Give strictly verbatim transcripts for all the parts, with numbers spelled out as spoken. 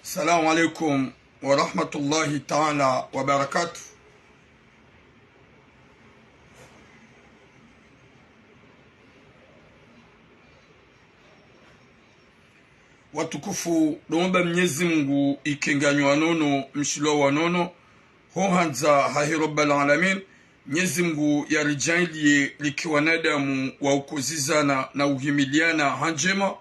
Assalamu alaikum wa rahmatullahi ta'ala wa barakatuh. Watukufu, ndo muomba Mnyezi Mungu ike nganyi wanono, mshilwa wanono, ho handza hahe Rabbal Alamin. Mnyezi Mungu yaridjaanliye rike wanadamu wa ukozizana na uhimiliana ha ndjema.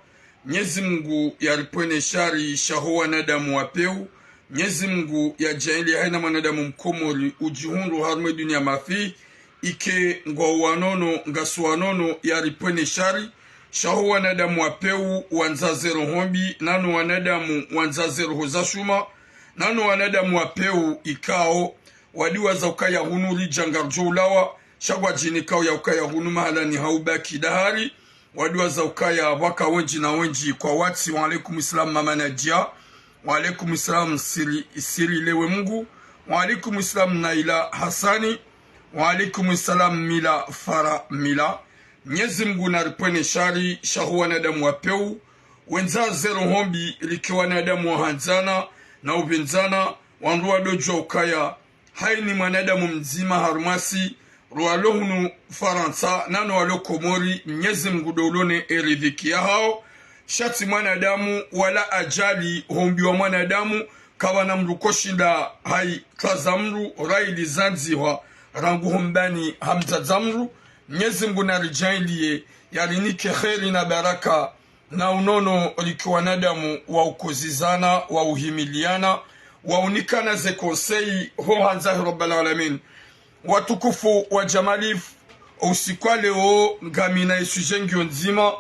Mnyezi Mungu yaripvwene shari sha ho wanadamu wa pewu. Mnyezi Mungu yadjaanliye hayina mwanadamu mkomori udjihundru harumwa ye duniya mafi, ike ngwao wanono, ngasi wanono, yaripvwene shari sha ho wanadamu wa pewu wandza ze roho mbi, nano wanadamu wandza ze roho za shuma, nano wanadamu wa pewu ikao wadiwaza ukaya hunu ridja ngaridjo ulawa, sha ngwadjinikao ya ukaya hunu mahalani ha ubaki dahari, wadiwaza ukaya pvwaka wendji na wendji kwawatsi. Wa alaikum salam mama Nadia. Wa alaikum salam Siri, Siri Lewe Mungu. Wa alaikum salam Naila Hassani. Wa alaikum salam Mila Fara Mila. Mnyezi Mungu naripvwene shari sha ho wanadamu wa pewu wendza ze roho mbi, rike wanadamu wa handzana na upvendzana, wandru wadodjua ukaya hayina mwanadamu mdzima harumwa si, ro walo hunu Farantsa, nano walo Komori, Mnyezi Mungu ndo ulona ye ridhiki yahao. Sha tsi mwanadamu wala ajali, ho mbi wa mwanadamu, kapvana mdru koshinda hayitwaza mdru, rayili zandzihwa rangu ho mbani ha mdzadza mdru. Mnyezi Mungu naridjaanliye yarinike kheri na baraka, na unono rike wanadamu wa ukozizana, wa uhimiliana, wa unikana ze conseil ho handza hahe Rabbal Alamin. Watukufu wa Jamalifu, usiku wa leo ngamina ye sujet ngiyo ndzima,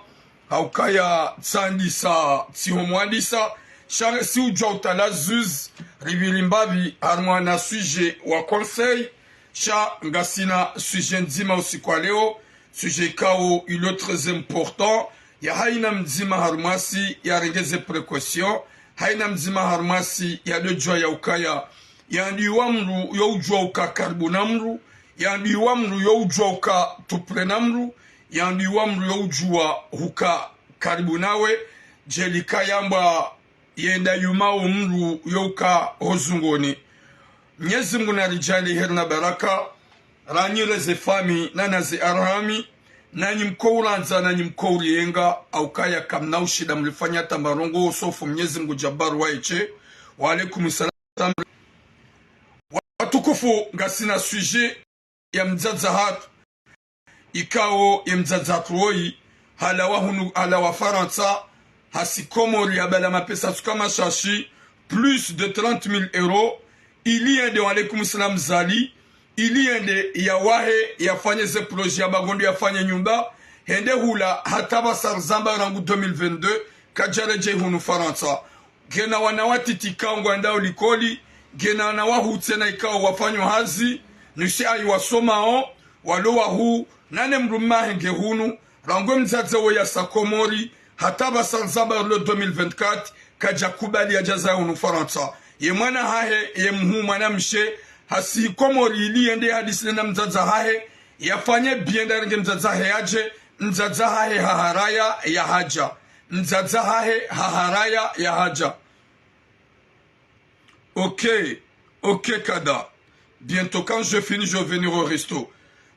ha ukaya tsandisa, tsiho mwandisa, sha si udjua utala zuzi, ripviri mbapvi, harumwa na sujet wa conseil, sha ngasina sujet ndzima usiku wa leo, sujet ikao ilo très important, ya hayina mdzima harumwa si yarenge ze précaution, hayina mdzima harumwa si yadodjua ya ukaya, yandriwa mdru yo udjua uka karibu na mdru, yandriwa mdru yo udjua uka tout près na mdru, yandriwa mdru yo udjua huka karibu nawe, djeli kayamba yenda yuma wo mdru yo uka ho zungoni. Mnyezi Mungu naridjaanliye heri na baraka, ranyire ze fami, nana ze arhami, nanyi mko urandza, nanyi mko uriyenga, ha ukaya kamna ushinda mrifanya hata marongo, sofu Mnyezi Mungu Jabbar wa etshe. Wa alaikum salam. Watukufu, ngasina sujet ya mdzadze hatru. Ikao ye mdzadze hatru woyi, halawa hunu, halawa Farantsa, hasi Komori, habala mapesa tsuka mashashi, plus de trente mille euros, ili yende, wa alaikum salam Zali, ili yende yawahe, yafanye ze projet ya bangondo, yafanye nyumba, hende hula hata pvasa rizamba rangu deux mille vingt-deux, kadjaredjei hunu Farantsa. Ngena wana watiti ikao ngwendao likoli, ngena wana wahuu tsena ikao wafanyao hazi, nisi ayi wasomao, walo wahuu, nane mdrume wahe nge hunu, rangu ye mdzadze wo yasa Komori, hata pvasa rizamba le deux mille vingt-quatre, kadjakubali yadjaza hunu Farantsa. Ye mwana hahe, ye mhuu mwanamshe, hasi Komori ili yende yahadisi na mdzadze hahe, yafanye bien nda yarenge mdzadze hahe yadje, mdzadze hahe haharaya yahadja. Mdzadze hahe haharaya yahadja. Ok, ok, Kada. Bientôt, quand je finis, je vais venir au resto.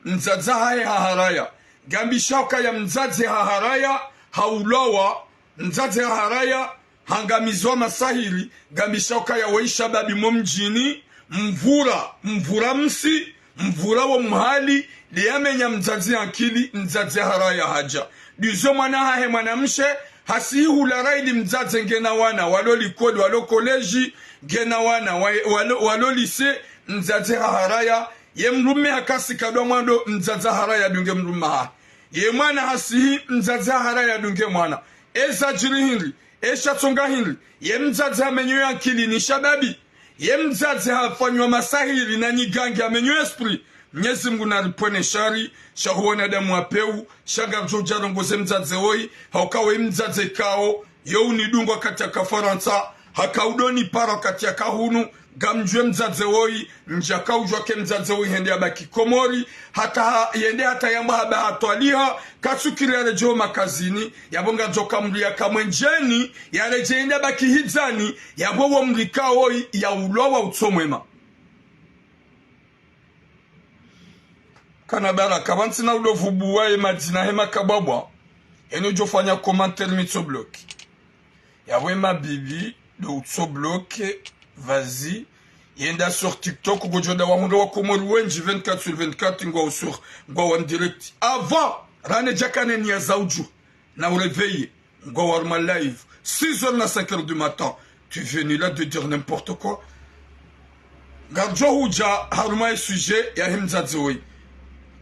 Mdzadze hahe haharaya. Ngambisha ukaya mdzadze haharaya, haulawa, mdzadze haharaya, hangamizwa masahiri, ngambisha ukaya woyi shababi mo mdjini, mvura, mvura msi, mvura wo mhali, leyamenya mdzadze ankili, mdzadze haharaya hadja. Ndizo mwana hahe mwanamshe, hasi hula raili mdzadze ngena wana, walo likoli, walo koleji, ngena wana, wa-, walo, walo lycée, mdzadze haharaya, ye mdrume hakasi kadwa mwando, mdzadze haharaya dunge mdrume hahe. Ye mwana hasihi, mdzadze haharaya dunge mwana. Eza djiri hindri, esha tsonga hindri, ye mdzadze hamenywa ankili ni shababi. Ye mdzadze hafanywa masahiri na nyigangi hamenywa esprit. Mnyezi Mungu naripvwene shari, sha ho wanadamu wa pewu, sha ngaridjo udja rongoze mdzadze woyi, ha ukaya ye mdzadze ikao, yo unidunga wakati yaka Farantsa, haka udonipara wakati yaka hunu, Ngamdjuwe mdzadze woyi, ndjaka udjuwa ke mdzadze woyi hende yabaki Komori, hata ha, yende hata yamba haba hatwaliha, katsukiri yaredjee makazini, yapvo ngadjoka mdru yaka mwendjeni, yaredjee yende yabaki hidzani, yapvo wo mdru ika woyi, yaulwa wa utso mwema. Kana baraka, pvantsina udo vubuwa ye madzina he makabwabwa, eno djofanya commentaire mitso bloqué. Yapvo ye mabibi, do utso bloqué, vas-y. Yenda sur TikTok, ngodjo da wahundra wa Komori wendji vingt-quatre sur vingt-quatre, ngwao sur, ngwao en direct. Avant, rane djakane niya za udju, na uréveillé, ngwao harumwa live, six heures na cinq heures du matin. Tu es venu là de dire n'importe quoi. Ngardjo hudja harumwa ye sujet yahe mdzadze woyi.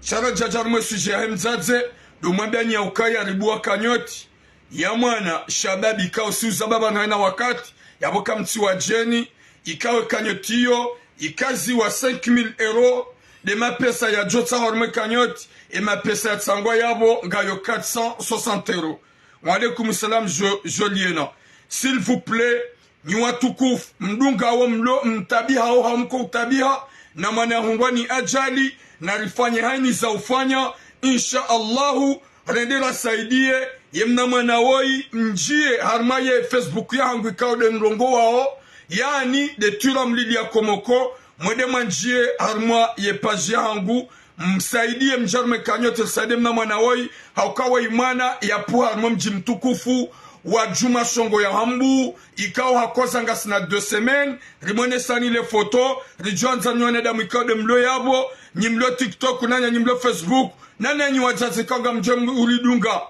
Sha radja dja harumwa ye sujet yahe mdzadze, do mwambiya niya ukaya ribuwa cagnotte ya mwana shababi ikao si uzamba pvanu hayina wakati, yapvo kamtsi wadjeni, ikao ye cagnotte iyo, ikaziwa cinq mille euros, de mapesa yadjotsaha harumwa ye cagnotte, ye mapesa yatsangwa yapvo ngayo quatre cent soixante euros. Wa alaykum salam, Jo-, Joliena. S'il vous plaît, nyi watukufu, mdungao mlo, mtabihao hau mko utabiha, na mwana yahundrwa ni ajali, na rifanye hayina za ufanya, insha Allahu, rende rasaidiye, ye mna mwana woyi, mdjiye, harumwa ye Facebook yahangu ikao de ndrongowao, yaani, de Tula Mlili ya Komoko, mwende mwandjiye, harumwa ye page yahangu, msaidiye, mdje harumwa ye cagnotte, risaidiye mna mwana woyi, hauka woyi mwana yapvuha harumwa mdji mtukufu wa Djumwashongo ya Hambu, ikao hakoza ngasina deux semaines, rimwonesani le photo, ridjo andza nyi wanadamu ikao de mlo yapvo, nyi mlo TikTok, nanya nyi mlo Facebook, nanya nyi wadzadze ikao ngamdjo uridunga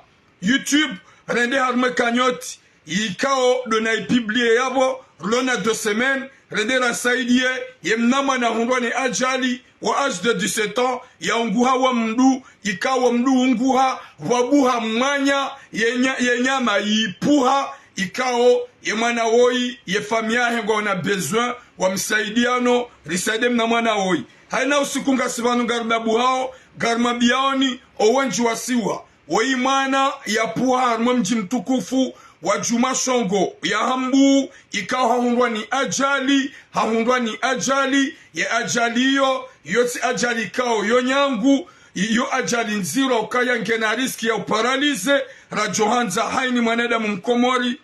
YouTube, rende harumwa ye cagnotte, ikao do na ipublié yapvo, rilo na deux semaines, rende rasaidiye, ye mna mwana yahundrwa ni ajali, wa âge de dix-sept ans, yaunguha wa mdru, ikao wa mdru unguha, wabuha mwanya, ye nya-, ye nyama yipvuha, ikao, ye mwana woyi, ye famille yahe ngwaona besoin, wa msaidiyano, risaidiye mna mwana woyi. Hayina usiku ngasi pvanu ngaridabuhao, ngarimwambiyaoni, owendji wasiwa, woyi mwana yapvuha harumwa mdji mtukufu wa Djumwashongo ya Hambu, ikao hahundrwa ni ajali, hahundrwa ni ajali, ye ajali iyo, iyo tsi ajali ikao yo nyangu, iyo ajali ndziro ukaya ngena risque ya uparalysé, radjo handza hayina mwanadamu mkomori.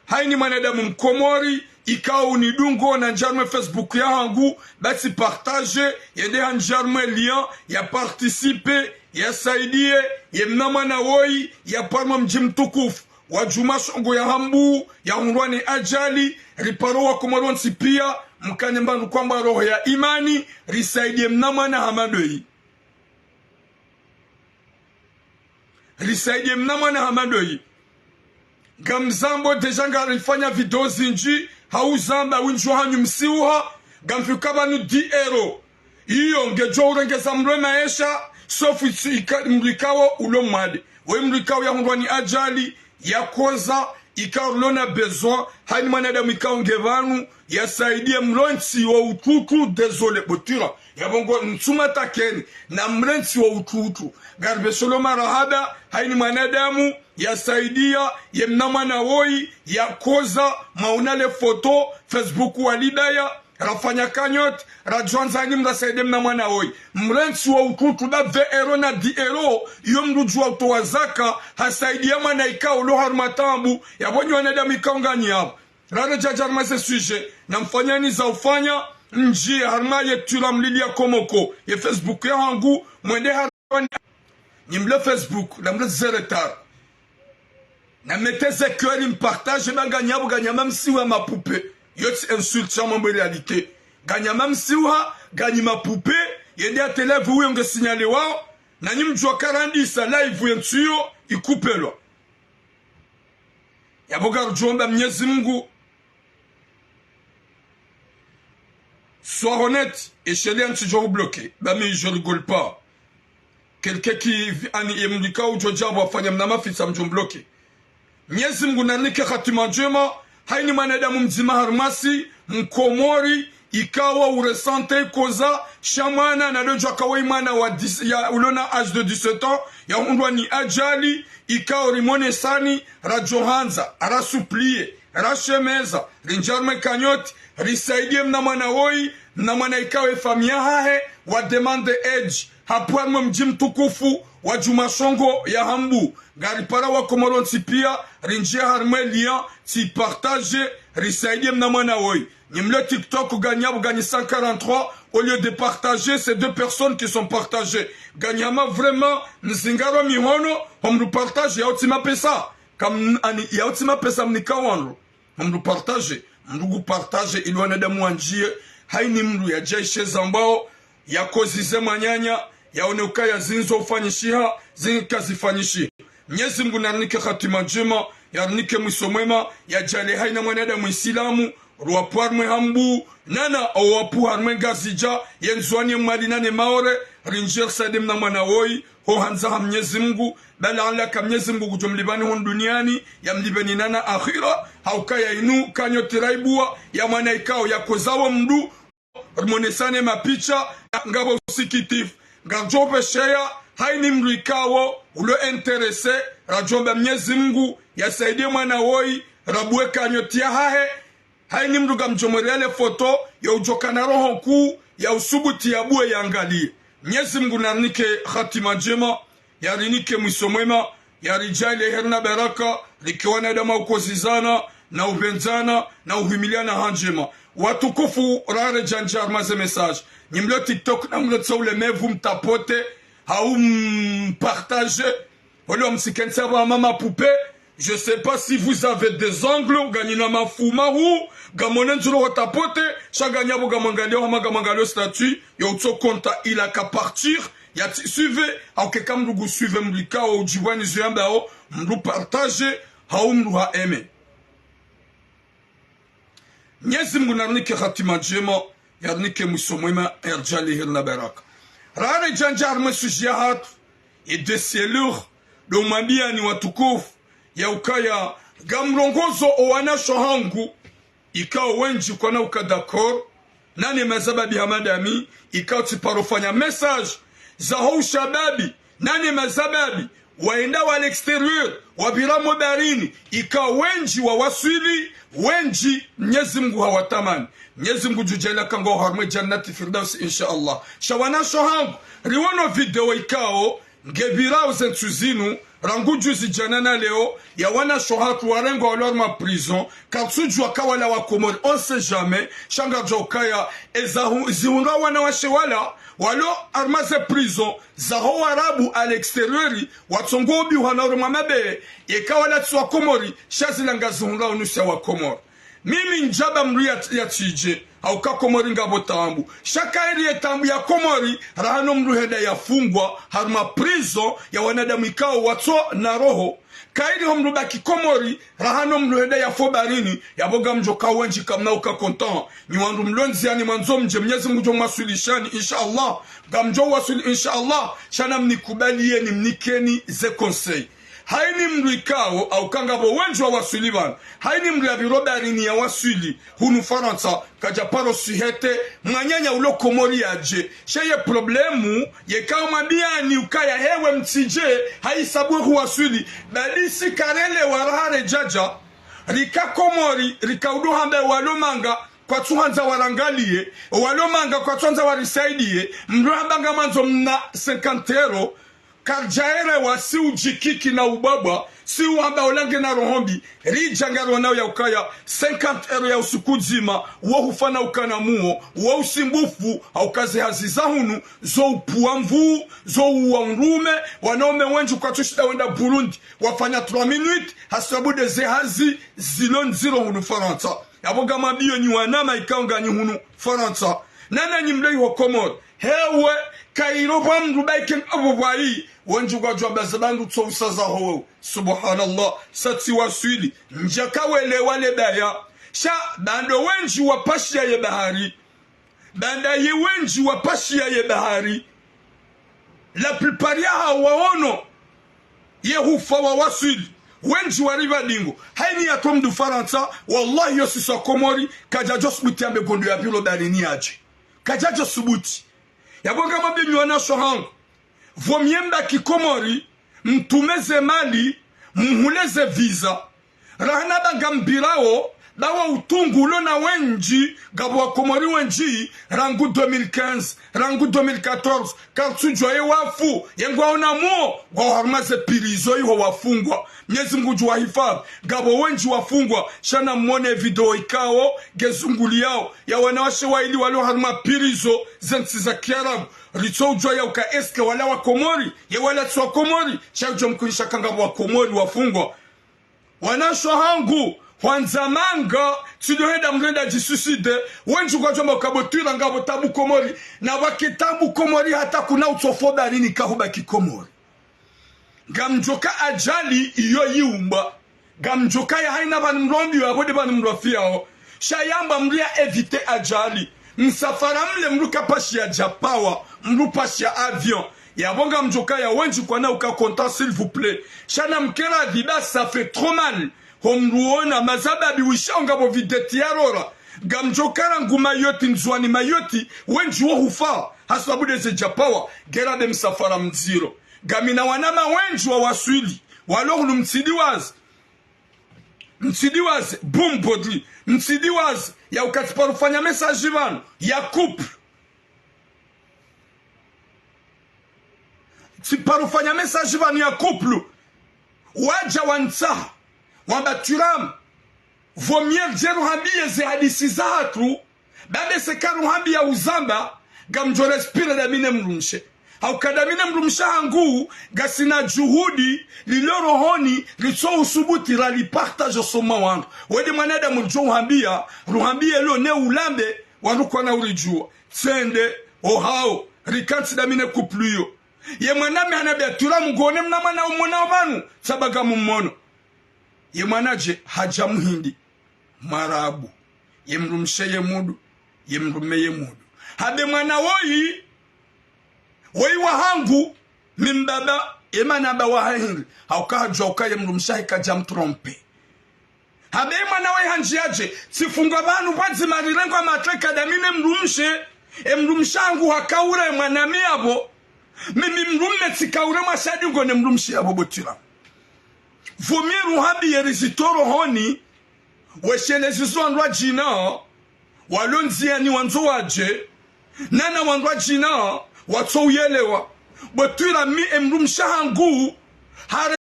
Hayina mwanadamu mkomori, ikao unidungo na ndja harumwa ye Facebook yahangu, basi partage, yende handja harumwa ye lien, ya participe, yasaidiye, ye mna mwana woyi, yapvo harumwa mdji mtukufu wa Djumwashongo ya Hambu, yahundrwa ni ajali, riparo wa Komori wontsi piya, mkanye mbanu kwamba roho ya imani, risaidiye mna mwana hama ndoyi. Risaidiye mna mwana hama ndoyi. Ngamzambo déjà ngarifanya video zindji, hau zamba windji wahanyu msiuha, ngamfika pvanu dix euros. Iyo, ngedjo urengeza mdru ye maesha, sauf itsu ika-, mdru ikao ulo mwade. Woyi mdru ikao yahundrwa ni ajali, yakoza, ikao rilo na besoin, hayina mwanadamu ikao nge pvanu, yasaidiye mlo ntsi wa ututu, désolé, botira. Yapvo ngo ntsuma takeni, na mlo ntsi wa ututu. Ngaribeshelo marahaba, hayina mwanadamu, yasaidiya, ye mna mwana woyi, yakoza, mwaona le photo, Facebook walidaya, rafanya cagnotte, radjo andza nyi mrasaidiye mna mwana woyi. Mlo ntsi wa ututu ba vingt euros na dix euros, iyo mdru udjuwa utowa zaka, hasaidiya mwana ikao ulo harumwa taabu, yapvo nyi wanadamu ikao nganyi yapvo. Rare djadja harumwa ze sujet, na mfanyani za ufanya, ndjiye harumwa ye Tula Mlili ya Komoko, ye Facebook yahangu, mwende harumwa nyi mlo Facebook, na mlo zéro retard. Na mettez ze cœur, mpartage, ba nganyi yapvo, nganyi hama msiuha ma poupée. Iyo tsi insulte, sha mwambo réalité. Nganyi hama msiuha, nganyi ma poupée, yende ya télé pvo uyo nge signalé wao, na nyi mdjuwa karandisa live ye ntsu iyo, ikupelwa. Yapvo ngarudjo omba Mnyezi Mungu, sois honnête, et chez les gens, je vous bloque. Ba mi, je rigole pas. Quelqu'un qui, ani, ye mdru ikao udjo dja pvo afanya mna mafitsa mdjo mbloqué. Mnyezi Mungu narinike hatima ndjema, hayina mwanadamu mdzima harumwasi, mkomori, ikao uressenté koza, sha mwana, na dodjo aka woyi mwana wa dix, ya, ulo na âge de dix-sept ans, yahundrwa ni ajali, ikao rimwonesani, radjo handza, arasupplié, Rashemeza, rindjie harumwe cagnotte, risaidie mna mwana woyi, mna mwana ikao ye famiyi yahahe, wa demande aide, hapvo harumwe mdji mtukufu wa Djumwashongo ya Hambu. Ngaripara Wakomori wontsi pia, rindjie harumwe lien, tsi partage, risaidie mna mwana woyi. Nyi mlio TikTok, ganyi apvo ganyi cent quarante-trois, au lieu de partager, c'est deux personnes qui sont partagées. Ganyi hama vraiment, mzingaro mihono, ho mndru partage, yautsi mapesa. Kam, ani, yautsi mapesa mnika wandru. Mndru partage, mndru ngu partage ili wanadamu wandjie. Haini mndru yadjaishe zambwao, yakozize mwananya, yaone ukaya zinu zo ufanyishiha, zinu kazifanyishiha. Mnyezi Mngu narinike hatima ndjema, yarinike mwiso mwema, yadjaanlie haina mwanadamu Isilamu, rwapvo harumwe Hambu, nana owapvo harumwe Ngazidja, ye Ndzuwani, ye Mwali nane Maore, rindjie risaidie mna mwana woyi, ho handza ha Mnyezi Mngu, bala alaka Mnyezi Mngu ngudjo mlipvani hunu duniani, yamlipveni nana akhira, ha ukaya inu cagnotte raibua, ya mwana ikao yakozawo mndru, rimonesane mapicha, ngapvo usikitifu, ngardjo upvesheya, haini mndru ikao, ulo intéressé, radjomba Mnyezi Mngu, yasaidie mwana woyi, rabue cagnotte yahahe, haini mndru ngamdjo mwerele foto, ya udjokana roho nkuu, ya usubuti yabue yangalie. Mnyezi Mngu narinike hatima ndjema, yarinike mwiso mwema, yaridjaanlie heri na baraka, rike wanadamu wa ukozizana, na upvendzana, na uhimiliana ha ndjema. Watukufu, raredja ndjie harumwa ze message. Nyi mlio TikTok na mlio tsaule mevu mtapote, hau mpartage, wale wamtsikentsi apvo hama mapupe, je sais pas si vous avez des ongles, ganyi na mafuhu mahuu, ngamwone ndziro ho tapote, sha ganyi apvo ngamwangalio hama ngamwangalio statut, yo utso konta ila ka partir, yatsi suivre, hauka eka mndru ngu suivre mndru ikao udjibwani zo yambao, mndru partage, hau mndru ha aime. Mnyezi Mngu narinike hatima ndjema, yarinike mwiso mwema, yaridjaanlie heri na baraka. Raredja ndjie harumwe sujet yahatru, ye dossier lourd, ndo mwambiani watukufu, ya ukaya ngamrongozo owanasho hangu, ikao wendji kwana uka d'accord, nane mazababi hama ndami, ikao tsiparo fanya message, zaho ushababi, nane mazababi, waenda wa l'extérieur, wapvira mo bahari, ikao wendji wawaswili, wendji Mnyezi Mngu hawatamani. Mnyezi Mngu ngudjo djaanlia ka ngwao harumwe Jannati Firdaus, insha Allah. Sha wanasho hangu, riwono video ikao, ngepvirao ze ntsu zinu, rangu juzi djana na leo, ya wanasho hatru warengwa walo harumwa prison, katsudjua ka wala Wakomori, on sait jamais, sha ngardjo ukaya, eza hu-, zihundra wanawashe wala, walo harumwa ze prison, zaho Warabu à l'extérieur, watsongo ubiwa na urumwa mabe, yeka wala tsi Wakomori, sha zila ngazihundrao nusu ya Wakomori. Mimi ndjaba mndru ya, yatsidje, hauka Komori ngapvo taabu. Sha kairi ye taabu ya Komori, raha no mndru henda yafungwa, harumwa prison, ya wanadamu ikao watso na roho. Kairi ho mndru baki Komori, raha no mndru henda yafo baharini, yapvo ngamdjo ka wendji kamna uka content. Nyi wandru mlo ndziani mwandzo mdje Mnyezi Mngu ngudjo mwaswilishani, insha Allah. Ngamdjo waswili, insha Allah. Sha namnikubaliyeni, mnikeni ze conseil. Haini mndru ikao, hauka ngapvo wendji wawaswili pvanu. Haini mndru yapviro baharini yawaswili, hunu Farantsa, kadjaparo swihete, mwananya ulo Komori yadje. Sha ye problème, yeka mwambiyani ukaya hewe mtsidje, hayisabu huwaswili, badi si karelewa raha redjadja, rika Komori, rika udo hamba walo manga, kwatsuhandza warangaliye, walo manga kwatsuhandza warisaidiye, mndru hamba ngamwandzo mna cinquante euros, kardjaelewa si udjikiki na ubwabwa, si uhamba ola ngena roho mbi, ridja ngarionao ya ukaya, cinquante euros ya usiku dzima, wo hufana ukana muo, wo usumbufu, hauka ze hazi za hunu, zo upvua nvuu, zo uwa undrume, wanaume wendji kwatsushinda wenda Burundi, wafanya trois minutes, hasabu de ze hazi, zilo ndziro hunu Farantsa. Yapvo ngamwambiyo nyi wanama ikao nganyi hunu Farantsa. Nana nyi mlo iho Komori. Hewe, kairo pvwa mndru baike apvo pvwayi. Wendji ngwadjo amba ze bandu tso usaza howe. Subhanallah. Sa tsi waswili. Ndjaka welewa le baya. Sha, bando wendji wapashiya ye bahari. Banda ye wendji wapashiya ye bahari. La plupart yahawo waono ye hufa wawaswili. Wendji wari pvadingo. Haini yatso mndru Farantsa, wallahi yo sisi Wakomori, kadjadjo subuti yambe ngondo yapvilo baharini yadje. Kadjadjo subuti. Yapvo ngamwambiyo nyi wanasho hangu. Vaut mieux mbaki Komori, mtume ze mali, muhule ze visa. Rahana ba ngambirawo, ba wo utungu ulo na wendji, ngapvo Wakomori wendji, rangu deux mille quinze, rangu deux mille quatorze, karitsudjuwa ye wafu, ye ngwawo na muo, ngwawo harumwa ze prison iho wafungwa. Mnyezi Mungu ngudjo wahifadhwi, ngapvo wendji wafungwa, sha namwone video ikao, ngezunguliyao, ya wanawashe waili walo harumwa prison, ze ntsi za kiarabu, ritso udjuwa ya uka est-ce que wala Wakomori, ye wala tsi Wakomori, sha udjo mkunisha ka ngapvo Wakomori wafungwa. Wanashe wahangu, hwandza manga, tsi ndo hwenda mrenda djisuicide, wendji kwadjwamba uka bo Twila ngapvo tabu Komori, na pvwake tabu Komori hata kuna utsofo barini kahubaki Komori. Ngamdjoka ajali iyo yiumba. Ngamdjoka ya haina pvanu mlombi wa pvo nde pvanu mlofiyao. Sha yamba mria éviter ajali. Msafara mle mluka pashi ya djapawa, mlu pashi ya avion. Yapvo ngamdjoka ya wendji kwana uka content, s'il vous plaît. Sha namkera dhiba, ça fait trop mal. Ho mluona mazababi wisha ngapvo videti ya rora. Ngamdjoka rangu Mayotte, Ndzuwani Mayotte, wendji wo hufa. Hasababu nde ze djapawa, ngera be msafara mdziro. Ngamina wanama wendji wawaswili. Walo hunu mtsidiwazi. Mtsidiwazi, boom, bodri. Mtsidiwazi, ya uka tsiparufanya message pvanu, ya couple. Tsiparufanya message pvanu ya couple. Wadja wantsaha. Wamba Twila, vaut mieux ridje ruhambiye ze hadisi zahatru. Ba be se karuhambiya uzamba, ngamdjo respire dami ne mdrumshe. Hauka dami ne mdrumshe wahangu, ngasina juhudi, lilo rohoni, ritso usubuti ralipartage osoma wandru. Wende mwanadamu ridjo uhambiya, ruhambiye lo ne ulambe, wandru kwana uridjuwa. Tsende, ohao, rikantsi dami ne couple iyo. Ye mwananya hanambiya Twila mgone mna mwana umona pvanu, tsamba ngamummono. Ye mwanadje hadja muhindi, mwarabu. Ye mdrumshe ye mudu, ye mdrume ye mudu. Habe mwana woyi, woyi wahangu, mi mbaba, ye mana amba waha hindri, hauka hadjuwa uka ye mdrumshe hahe kadja mtromper. Habe mwana woyi handjiyadje, tsifungwa pvanu pvwadzima rirengwa mateka dami ne mdrumshe, ye mdrumshe wahangu hakaure mwananya yapvo, mimi mdrume tsikaure mwashadi ngo ne mdrumshe yapvo bo Twila. Vaut mieux ruhambiye rizitro rohoni, weshelezi zo wandru wadjina, walo ndziyani wandzo wadje, nana wandru wadjina, watso uyelewa. Bo Twila mi ye mdrumshe wahangu, hare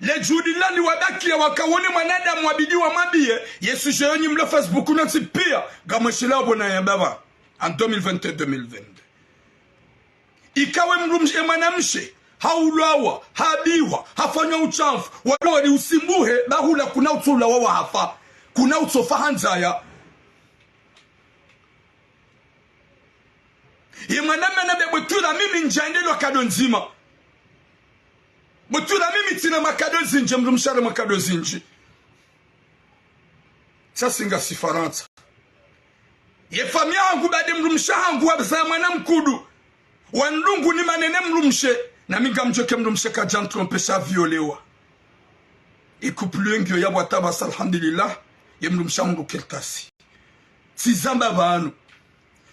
le juhudi lani wabakiya waka wone mwanadamu wabidi wamwambiye, ye sujet yo nyi mlo Facebook no ntsi piya, ngamweshelea pvo na ya baba, en deux mille vingt et un, deux mille vingt-deux. Ikawe mdrumshe, ye mwanamshe, haulwawa, habihwa, hafanywa ushamfu, walo wali usimbuhe, ba hula kuna utso ulawa wahafa, kuna utsofa ha ndzaya. Ye mwananya hanambiya bo Twila mimi ndjandilwa kado ndzima. Bo Twila mimi tsina makado zindji, mdrumshe hare makado zindji. Sha si ngasi Farantsa. Ye famiyi yahangu ba nde mdrumshe wahangu wazaya mwana mkudu. Wandrungu ni manene mdrumshe. Nami ngamdjoke mdrumshe kadja mtromper sha violewa. Ye couple yo ngiyo yapvo hata basi, alhamdulillah. Ye mdrumshe wahangu kartasi. Tsizamba pvanu.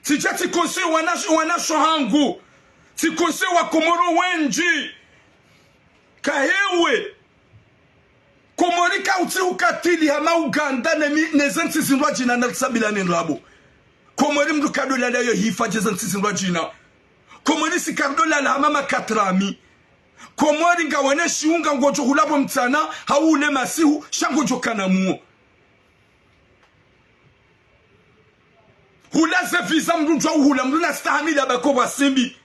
Tsidja tsi conseiller wana, wanashe wahangu. Tsi conseiller Wakomori wendji. Kahewe. Komori kautsi ukatili hama Uganda ne mi, ne ze ntsi zindrwadjina na risabila ni ndrabo. Komori mdru kadolala yo hifa dje ze ntsi zindrwadjina. Komori si karidolala hama makatrami. Komori ngawena shiunga ngodjo hula pvo mtsana, hau ule masihu, sha ngodjo kana muo. Hula ze visa mdru ndjwa uhula, mdru na stahamili abako pvwa simbi.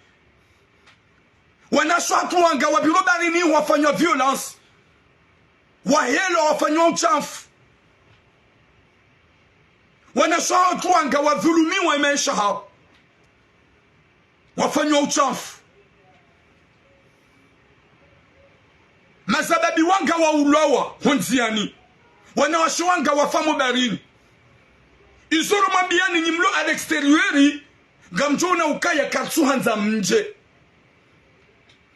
Wanashe wahatru wanga wapviro barini wafanywa violence. Wahelwa wafanywa ushamfu. Wanashe wahatru wanga wadhulumiwa ye maesha yahawo. Wafanywa ushamfu. Mazababi wanga waulwawa ho ndziyani. Wanawashe wanga wafa mo barini. Izo ro mwambiyani nyi mlo à l'extérieur, ngamdjo ona ukaya karitsu handza mdje.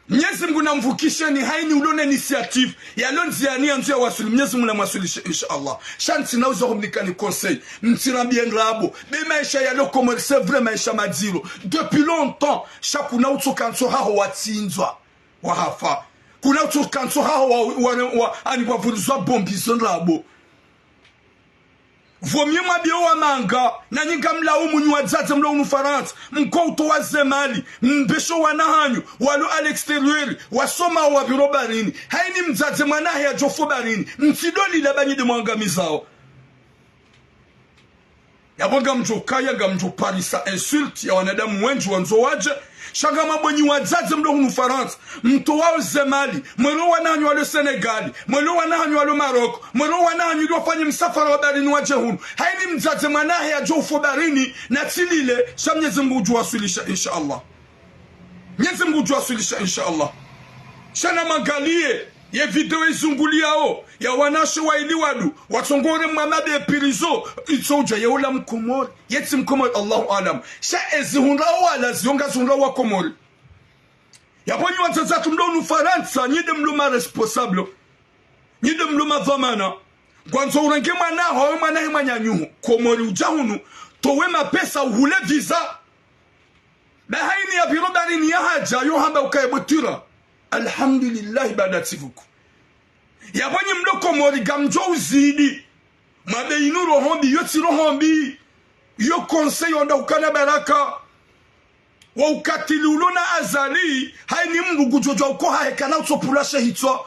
Mnyezi Mungu namvukisheni, hayini ulo na initiative, yalo ndziyani yandzo yawaswili, Mnyezi Mungu namwaswilishe, insha Allah. Sha ntsina uzo humnikani conseil, ntsirambiye ndrabo, be maesha yalo Komori, c'est vrai maesha madziro. Depuis longtemps, sha kuna utsoka ntso haho watsindzwa, wahafa. Kuna utsoka ntso haho wa, wa, wa, ani pvwa pvulizwa bombi zo ndrabo. Pvo mie mwambiyo wamanga, nanyi ngamlaumu nyi wadzadze mlo hunu Farantsa, mko utowa ze mali, mbeshe wana hanyu, walo à l'extérieur, wasomao wapviro baharini. Hayini mdzadze mwana hahe yadjofo baharini, mtsidolila ba nyi nde mwangamizao. Yapvo ngamdjo kaya, ngamdjo parisa insulte ya wanadamu wendji wandzo wadje, sha ngamwambo nyi wadzadze mlo hunu Farantsa, mtowao ze mali, mwelewo wana hanyu walo Sénégal, mwelewo wana hanyu walo Maroc, mwelewo wana hanyu ili wafanye msafara wa baharini wadje hunu. Hayini mdzadze mwana hahe yadjofo baharini, natsilile, sha Mnyezi Mungu udjo waswilisha, insha Allah. Mnyezi Mungu udjo waswilisha, insha Allah. Sha namwangaliye ye video izunguliyao ya wanawashe wayili wandru, watsongore mwa mabe pirizo, itso udja ye ula Mkomori, yetsi Mkomori, Allahu aalam. Sha ezihundrao wala ziyonga zihundrao Wakomori. Yapvo nyi wadzadze hatru mlo hunu Farantsa, nyi nde mlo ma responsable. Nyi nde mlo madhwamana. Ngwandzo urenge mwana haho, we mwana he mwananyaho. Komori udja hunu, towe mapesa uhule visa. Ba hayini yapviro baharini yahadja, yo hamba ukaya bwe twira. Alhamdulillahi baada tsivuku. Yapvo nyi mlo Komori ngamdjo uzidi. Mwambe inu roho mbi, yo tsi roho mbi. Yo conseil yo nda ukana baraka. Wo ukatili ulo na Azali, hayini mndru ngudjo djuwa uko hahe kana utso pvula she hitswa.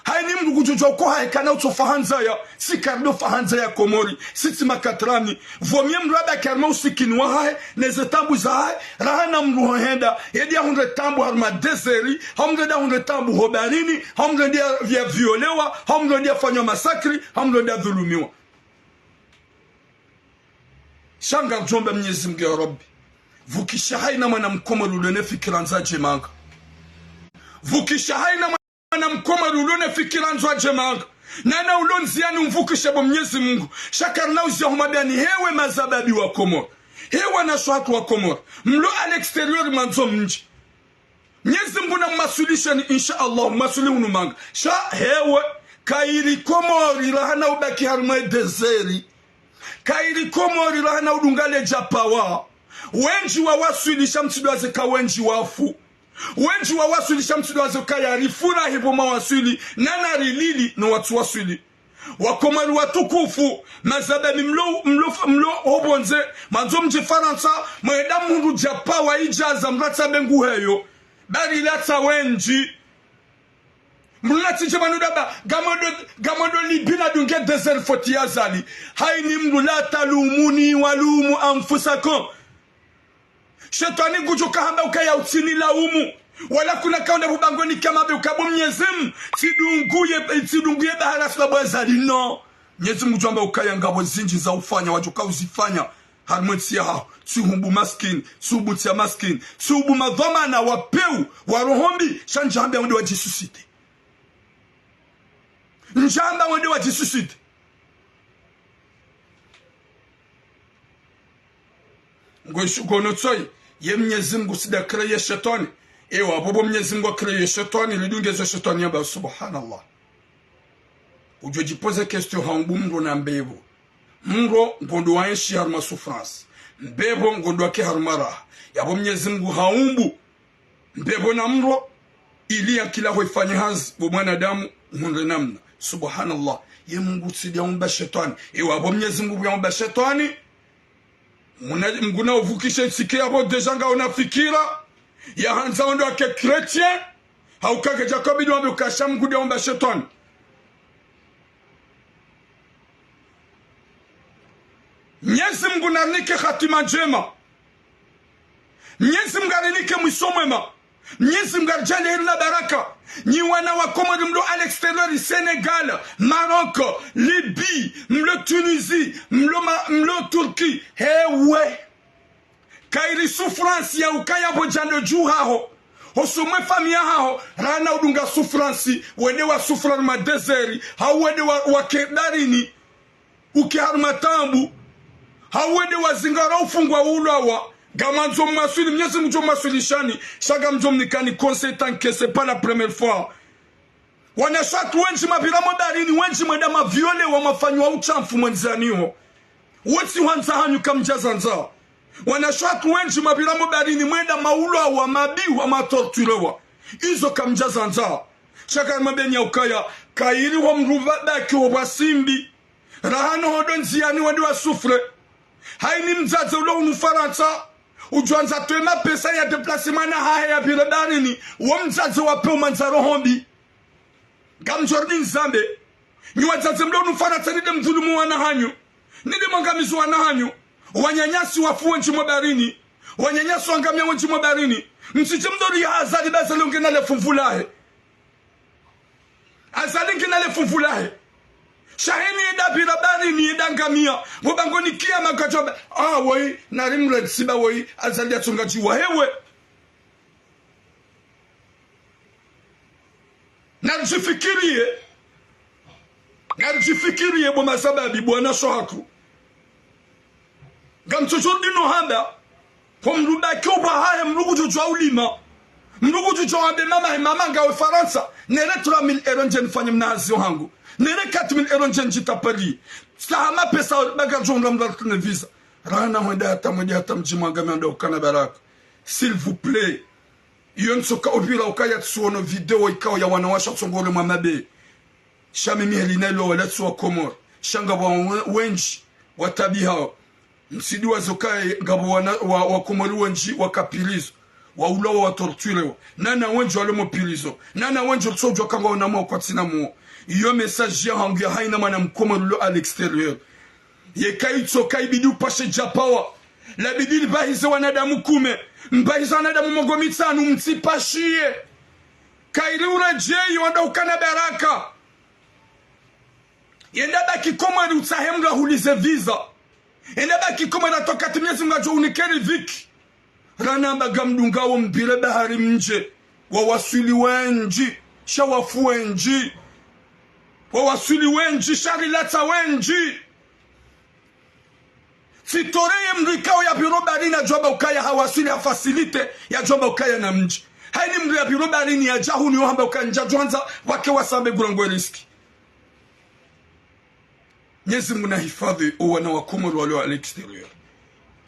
Hayini mndru ngudjo djuwa uko hahe kana utso fa handzaya, si karido fa handzaya Komori, si tsi makatrani. Pvo mie mndru abaki harumwa usikini wahahe, neze taabu zahahe, raha na mndru ho henda, yedi yahundre taabu harumwa désert, hau mndru yedi yahundre taabu ho baharini, hau mndru yedi ya, ya violewa, hau mndru yedi yafanywa massacre, hau mndru yedi yadhulumiwa. Sha ngamdjomba Mnyezi Mungu ya Rabbi. Pvukisha hayina mwana Mkomori ulo ne fikira ndzadjemanga. Pvukisha hayina mwana Mkomori ulo ne fikira ndzadjemanga. Nana ulo ndziyani umvukishe bo Mnyezi Mungu. Sha karina uziya humwambiani hewe mazababi wa Komori. Hewe wanashe hatru wa Komori. Mlo à l'extérieur mwandzo mdje. Mnyezi Mungu na mmaswilisheni, insha Allah, mmaswili hunu manga. Sha hewe, kayiri Komori raha na ubaki harumwa désert. Kayiri Komori raha na udunga ledja pawa. Wendji wawaswilisha mtsidwaze ka wendji wafu. Wendji wawaswilisha mtsidwaze ka yarifurahi pvo mwawaswili, nana rilili no watsu waswili. Wakomori watukufu, mazababi mlo, mlo, mlo hopvondze, mwandzo mdje Farantsa, mwenda mhundru dja pawa idjaza mratsa bengu heyo. Bari latsa wendji. Mlo natsi dje pvanu daba, ngamwendo, ngamwendo Libye nadunge désert foti ya Azali. Hayini mndru la talumuni walumu anfusakum. Shetwani ngudjo kahamba ukaya utsinilaumu. Wala kuna kaunda pvo bangweni kama be uka bo Mnyezi Mungu, tsidunguye, tsidunguye bahara sababu Azali, no. Mnyezi Mungu ngudjo hamba ukaya ngapvo zindji za ufanya, wadjo ka uzifanya. Harumwa entsi yahaho, tsihumbu maskini, tsihumbu tsiya maskini, tsihumbu madhwamana wa pewu, wa roho mbi, sha ndjamba wende wadjisuicide. Ndjamba wende wadjisuicide. Ngoishukono tsoyi, ye Mnyezi Mungu tsi nda créé shetwani. Ewa, pvo bo Mnyezi Mungu a créé shetwani, lidunge zo shetwani yamba, subhanallah. Udjo djipoze question haumbu mndro na mbepvo. Mndro ngondo wa enshi harumwa souffrance. Mbepvo ngondo wake harumwa raha. Yapvo Mnyezi Mungu haumbu mbepvo na mndro, ili ya kila ho ifanye hazi, bo mwanadamu, hundre namna. Subhanallah. Ye Mungu tsi nde yaumba shetwani. Ewa, bo Mnyezi Mungu yaumba shetwani. Muna, Mungu na uvukishe tsike yapvo déjà ngauna fikira. Ya handza wendo wake chrétien. Hauka kedja kabidi wambe ukasha Mungu nde yaumba shetwani. Mnyezi Mungu narinike hatima ndjema. Mnyezi Mungu arinike mwiso mwema. Mnyezi Mungu aridjaanliye heri na baraka. Nyi wana wa Komori mlo à l'extérieur, Sénégal, Maroc, Libye, mlo Tunisie, mlo ma, mlo Turquie. Hewe. Kayiri souffrance ya ukaya pvo djando dju haho. Hosoni mwe famiyi yahaho, raha na udunga souffrance, wende wa souffrir ma désert, hau wende wa, wake baharini, uke harumwa taabu, hau wende wazingara ufungwa ulwawa, ngamwandzo mwaswili, Mnyezi Mungu ngudjo mwaswilishani, sha ngamdjo mnikani conseil tant que c'est pas la première fois. Wanashe hatru wendji mwapvira mo baharini, wendji mwenda mwaviolewa, mwafanywa ushamfu mwendzani ho. Wotsi hwandza hanyu kamdjazandza. Wanashe hatru wendji mwapvira mo baharini, mwenda mwaulwawa, mwabiwa, mwatorturewa. Izo kamdjazandza. Sha karimwambeni ya ukaya, kayiri ho mdru pvabaki ho pvwa simbi. Raha no hodo ndziani wende wa souffre. Hayini mdzadze ulo hunu Farantsa, udjo andza yatowe mapesa ya déplacer mwana hahe yapvire baharini, wo mdzadze wa pewu mandza roho mbi. Ngamdjo ridini zambe. Nyi wadzadze mlo hunu Farantsa nide mdhulumu wana hanyu. Nide mwangamizo wana hanyu. Wananyasi wafu wendji mo baharini. Wananyasi wangamia wendji mo baharini. Mtsidje mdori ya Azali ba Azali ngena le fumvu lahe. Azali ngena le fumvu lahe. Sha hayini yenda pvira baharini yenda ngamia. Bo bangoni kiyama kadjoba. Ah, woyi, nari mredsiba woyi. Azali yatsonga djiwa hewe. Naridjifikiriye. Naridjifikiriye bo mashababi, bo wanashe wahatru. Ngamtsodjo ridini hamba, ho mdru pvabaki ho pvwa hahe, mdru kutsudjuwa ulima. Mdru kutsudjuwa wambe mama he mama ngawe Farantsa, nere trois mille euros ndje nifanye mna hazi yo hangu. Nere quatre mille euros ndje ndjitapali. Staha mapesa baka djo undra mdru aritine visa. Raha na mwende hata mwende hata mdji mwangamia ndo ukana baraka. S'il vous plaît. Iyo ntsoka upvira ukaya tsuono video ikao ya wanawashe watsongore mwa mabe. Sha mimi heli na ilo wala tsi wa Komori. Sha ngapvo we-, wendji watabihao. Mtsidjuwa zo ukaya ngapvo wana, wa, wa Komori wendji waka prison. Waulawa, watorturewa. Nana wendji walo mo prison. Nana wendji utsodjuwa kanga wana mwa kwatsina muo. Iyo message ya hangu ya hayina mwana mkomori ulo à l'extérieur. Yeka itsoka ibidi upashe djapawa. Labidi libahize wanadamu kume. Mbahize wanadamu mengo mitsanu, mtsipashiye. Kayiri uredjeyi wende ukana baraka. Yenda baki Komori utsahe mdru ahulize visa. Yenda baki Komori hata wakati Mnyezi Mungu yadjo unike riziki. Ranamba ngamdungao mpvire bahari mdje. Wawaswili wendji. Sha wafu wendji. Wawaswili wendji. Sha rilatsa wendji. Tsitoreye mdru ikao yapviro baharini yadjo amba ukaya hawaswili ha facilité yadjo amba ukaya na mdji. Hayini mdru yapviro baharini yadja hunu yo hamba ukaya ndjadjo andza wake wasambe ngurangwe risiki. Mnyezi Mungu nahifadhi o wana wa Komori walo à l'extérieur.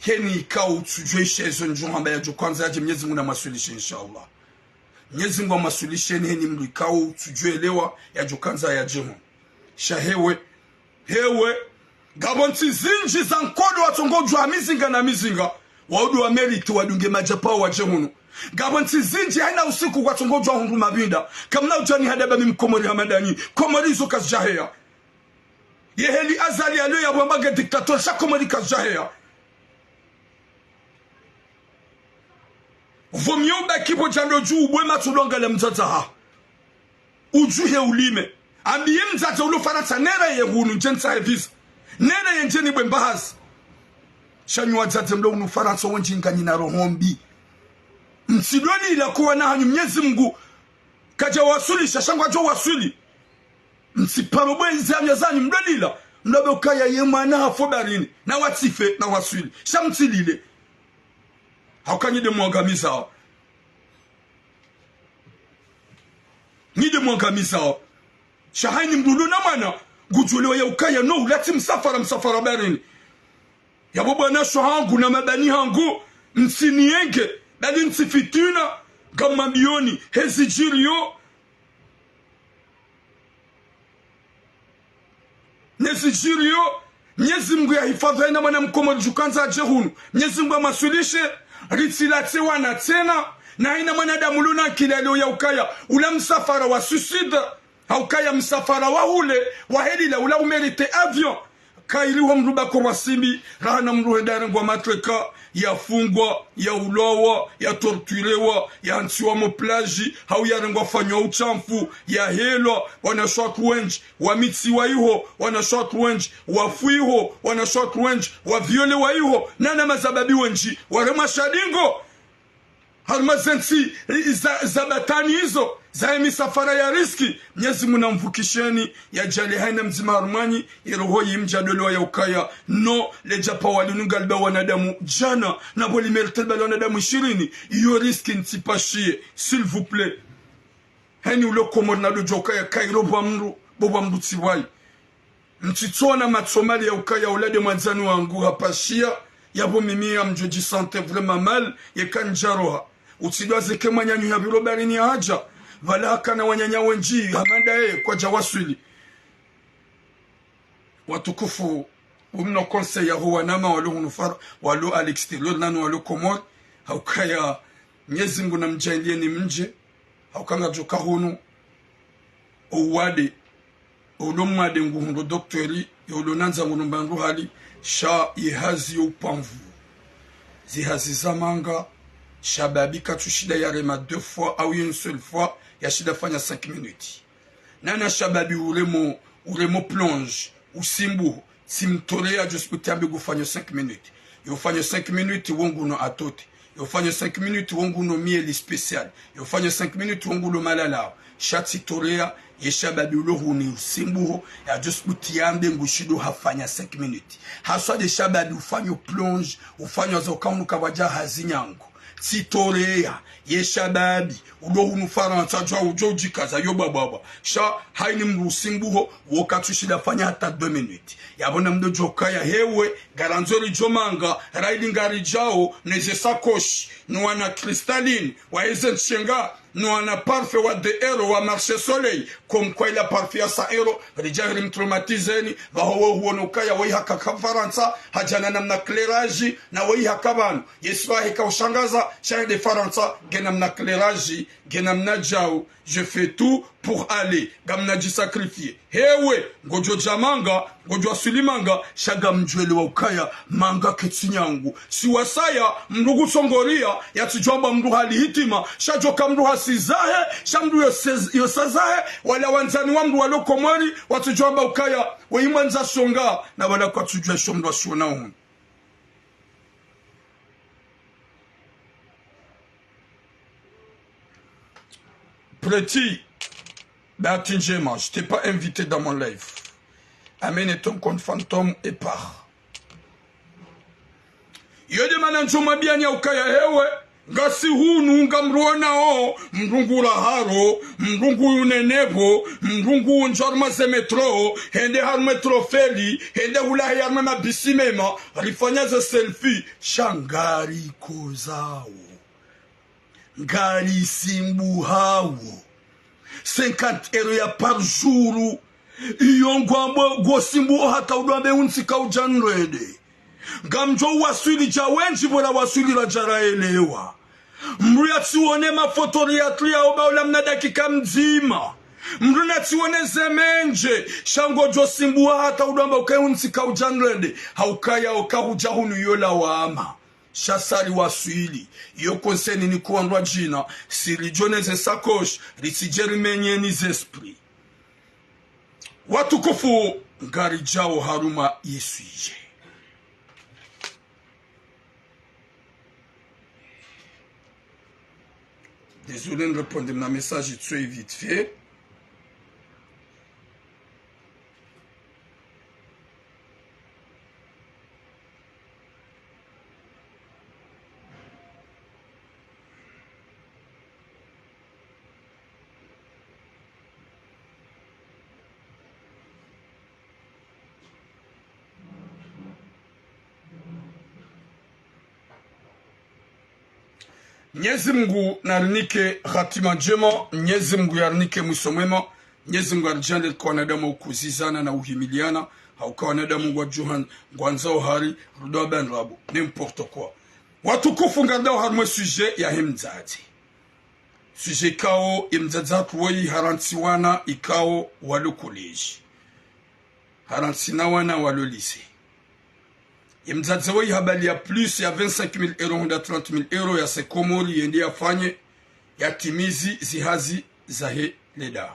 Hayini ikao utsudjuwa isha izo ndjo hamba yadjo kwandza yadje Mnyezi Mungu namaswilishe inshallah. Mnyezi Mungu amaswilisheni hayini mdru ikao utsudjuwa elewa yadjo kwandza yadje hunu. Sha hewe, hewe, ngapvo ntsi zindji za nkodo watsongo udjuwa mizinga na mizinga, waudu wa mérite wadunge madjapao wadje hunu. Ngapvo ntsi zindji hayina usiku kwatsongo udjuwa hundru mapvinda, kamna udjani hadaba mi mkomori hama ndanyi, Komori izo kazidjaheya. Ye heli Azali yalo ya bwamba nge dictateur, sha Komori kazidjaheya. Vaut mieux ubaki pvo djando dju ubwe matso udjo angalia mdzadze haho. Udjuhe ulime. Ambiye mdzadze ulo Farantsa, nere ye hunu ndje ntsahe visa. Nere ye ndje nibwe mbahazi. Sha nyi wadzadze mlo hunu Farantsa wendji nganyina roho mbi. Mtsidolila ko wana hanyu Mnyezi Mungu kadja waswilisha, sha ngwadjo waswili. Mtsiparo bwe izi hamya zanyu mdolila. Mlobe ukaya ye mwana hafo baharini. Na watsife, na waswili. Sha mtsilile. Hauka nyi de mwangamizao. Nyi de mwangamizao. Sha hayini mdru ulo na mwana. Ngudjuelewa ya ukaya no ulatsi msafara, msafara baharini. Yapvo bo wanashe wahangu na mabani hangu. Mtsiniyenge. Bali mtsifitina. Ngamwambiyoni. Hezi djiriyo. Nezi djiriyo, Mnyezi Mungu yahifadhi hayina mwana mkomori djukandza yadje hunu. Mnyezi Mungu amaswilishe, ritsilatse wana tsena, na hayina mwanadamu ulo na akili yaleo ya ukaya, ula msafara wa suicide, ha ukaya msafara wa hule, wa helila ula umérite avion. Kayiri ho mdru baki ho pvwa simbi, raha na mdru henda yarengwa mateka, yafungwa, yaulawa, yatorturewa, yantsiwa mo plage, hau yarengwa fanywa ushamfu, yahelwa, wanashe watru wendji, wamitsiwa iho, wanashe watru wendji, wafu iho, wanashe watru wendji, waviolewa iho, nana mazababi wendji, waremwa shadingo. Harumwa zentsi za, za batwini izo, za emisafara ya risque, Mnyezi Mungu namvukisheni, yadjaanlie hayina mdzima harumwanyu, yeroho yimdjadolwa ya ukaya, no, ledjapvwa linu ngaliba wanadamu djana, na pvo limérite liba wanadamu ishirini, iyo risque ntsipashiye, s'il vous plaît. Hayini ulo Komori nadodjuwa ukaya kayiri pvwa mdru, bo pvwa mdru tsi pvwayi. Mtsitsona matso mali ya ukaya ula de mwandzani wangu hapashiya, yapvo mimi ngamdjo dji sentir vraiment mal, yeka ndjaroha. Utsidjuwa zeke mwananyanyu yapviro baharini yahadja. Pvala hakana wananya wendji, hama ndaye kwadja waswili. Watukufu, umno conseil ya ho wanama walo hunu Far-, walo à l'extérieur, nanu walo Komori, haukaya Mnyezi Mngu namdjaanliyeni mdje, hauka ngadjoka hunu, owade, ulo mwade nguhundro docteur, ye ulo nandza ngunu mbandu hali, sha ye hazi yo upamvu. Zihazi za manga, shababi katsushinda yarema deux fois, au une seule fois, yashinda fanya cinq minutes. Nana shababi uremo, uremo plonge, usimbuho, tsi mtoreya djosikuti ambe ngufanyo cinq minutes. Yo ufanyo cinq minutes wo nguno atote. Yo ufanyo cinq minutes wo nguno mieli spécial. Yo ufanyo cinq minutes wo nguno malalao. Sha tsi toreya, ye shababi ulo hunu usimbuho, ya djosikuti ambe ngushindo hafanya cinq minutes. Haswa nde shababi ufanyo plonge, ufanyo za uka hunu kapvadja hazi nyangu. Tsi toreya, ye shababi, ulo hunu Farantsa, djwa udjo udjikaza, yo bwabwabwa. Sha, haini mdru usimbuho, wo katsushinda fanya hata deux minutes. Yapvo namdodjoka ya hewe, ngarandzo ridjo manga, raili ngaridjao, neze sacoche, no wana cristalline, wa eze nshenga, no wana parfum wa deux euros, wa Marché Soleil, comme quoi ila parfum ya cent euros, ridja hiri mtraumatiseni, pvaho wo huono kaya, wo ihaka ka Farantsa, hadjana namna clairage, na wo ihaka pvanu. Yesi pvahe kaushangaza, sha hende Farantsa, nge namna clairage, nge namna djao, je fais tout pour aller, ngamna djisacrifier. Hewe, ngodjo dja manga, ngodjo waswili manga, sha ngamdjwelewa ukaya, manga ketsi nyangu. Si wasaya, mdru kutsongoriya, yatsidjwamba mdru hali hitima, sha djoka mdru hasi zahe, sha mdru yose-, yosa zahe, wala wandzani wa mdru walo Komori, watsidjwamba ukaya, we imwandza shonga, na wala kwatsudjwa sho mdru washona hunu. Petit, bahati njema, je t'ai pas invité dans mon live. Amène ton compte fantôme et pars. Yo nde mana ndjo mwambiyani ya ukaya hewe, ngasi hunu ngamruonao, mdru ngu raharo, mdru ngu unenepvo, mdru ngu undjwa harumwa ze métro, hende harumwa Trophée, hende hulahe harumwa mabisi mema, rifanya ze selfie, sha ngarikozao. Ngarisimbuhao. Cinquante euros ya par jour. Iyo ngwambo ngosimbuho hata udjwambe untsi kaudja ndrwende. Ngamdjo waswili dja wendji pvola waswili radja raelewa. Mdru yatsione mafoto riyatriya oba ula mna dakika mdzima. Mdru natsione ze mendje. Sha ngodjo simbuha hata udjwamba ukaye untsi kaudja ndrwende. Haukaya uka hudja hunu yo lawama. Sha sari waswili, yo conseil nini kuwandrwa djina, si ridjo neze sacoche, ritsidje rimenyeni ze esprit. Watukufu, ngaridjao harumwa ye sujet. Désolé, nirépondre mna message très vite fait. Mnyezi Mngu narinike hatima ndjema, Mnyezi Mngu yarinike mwiso mwema, Mnyezi Mngu aridjaanlie rike wanadamu wa ukuzizana na uhimiliana, hauka wanadamu ngwadjuha ngwandzao hari, rudo abani rabo, n'importe quoi. Watukufu, ngaridao harumwa ye sujet yahe mdzadze. Sujet ikao, ye mdzadze hatru woyi harantsi wana ikao walo collège. Harantsi na wana walo lycée. Ye mdzadze woyi habaliya plus ya vingt-cinq mille euros hunda trente mille euros yase Komori yende yafanye, yatimizi zihazi zahe leda.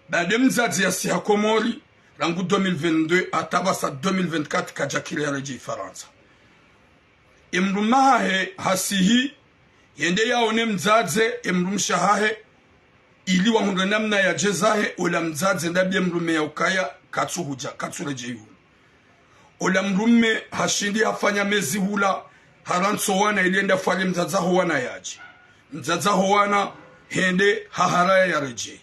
Baada ye mdzadze yasiha Komori, rangu deux mille vingt-deux, hata pvasa deux mille vingt-quatre kadjakiri yaredjei Farantsa. Ye mdrume hahe hasihi, yende yaone mdzadze, ye mdrumshe hahe, ili wahundre namna yadje zahe, ola mdzadze ndapvi ye mdrume ya ukaya, katsuhudja, katsuredjei hunu. Ola mdrume hashindi hafanya mezi hula, harantsi wana ili yende yafwari mdzadze ho wana yadje. Mdzadze ho wana, hende haharaya yaredjei.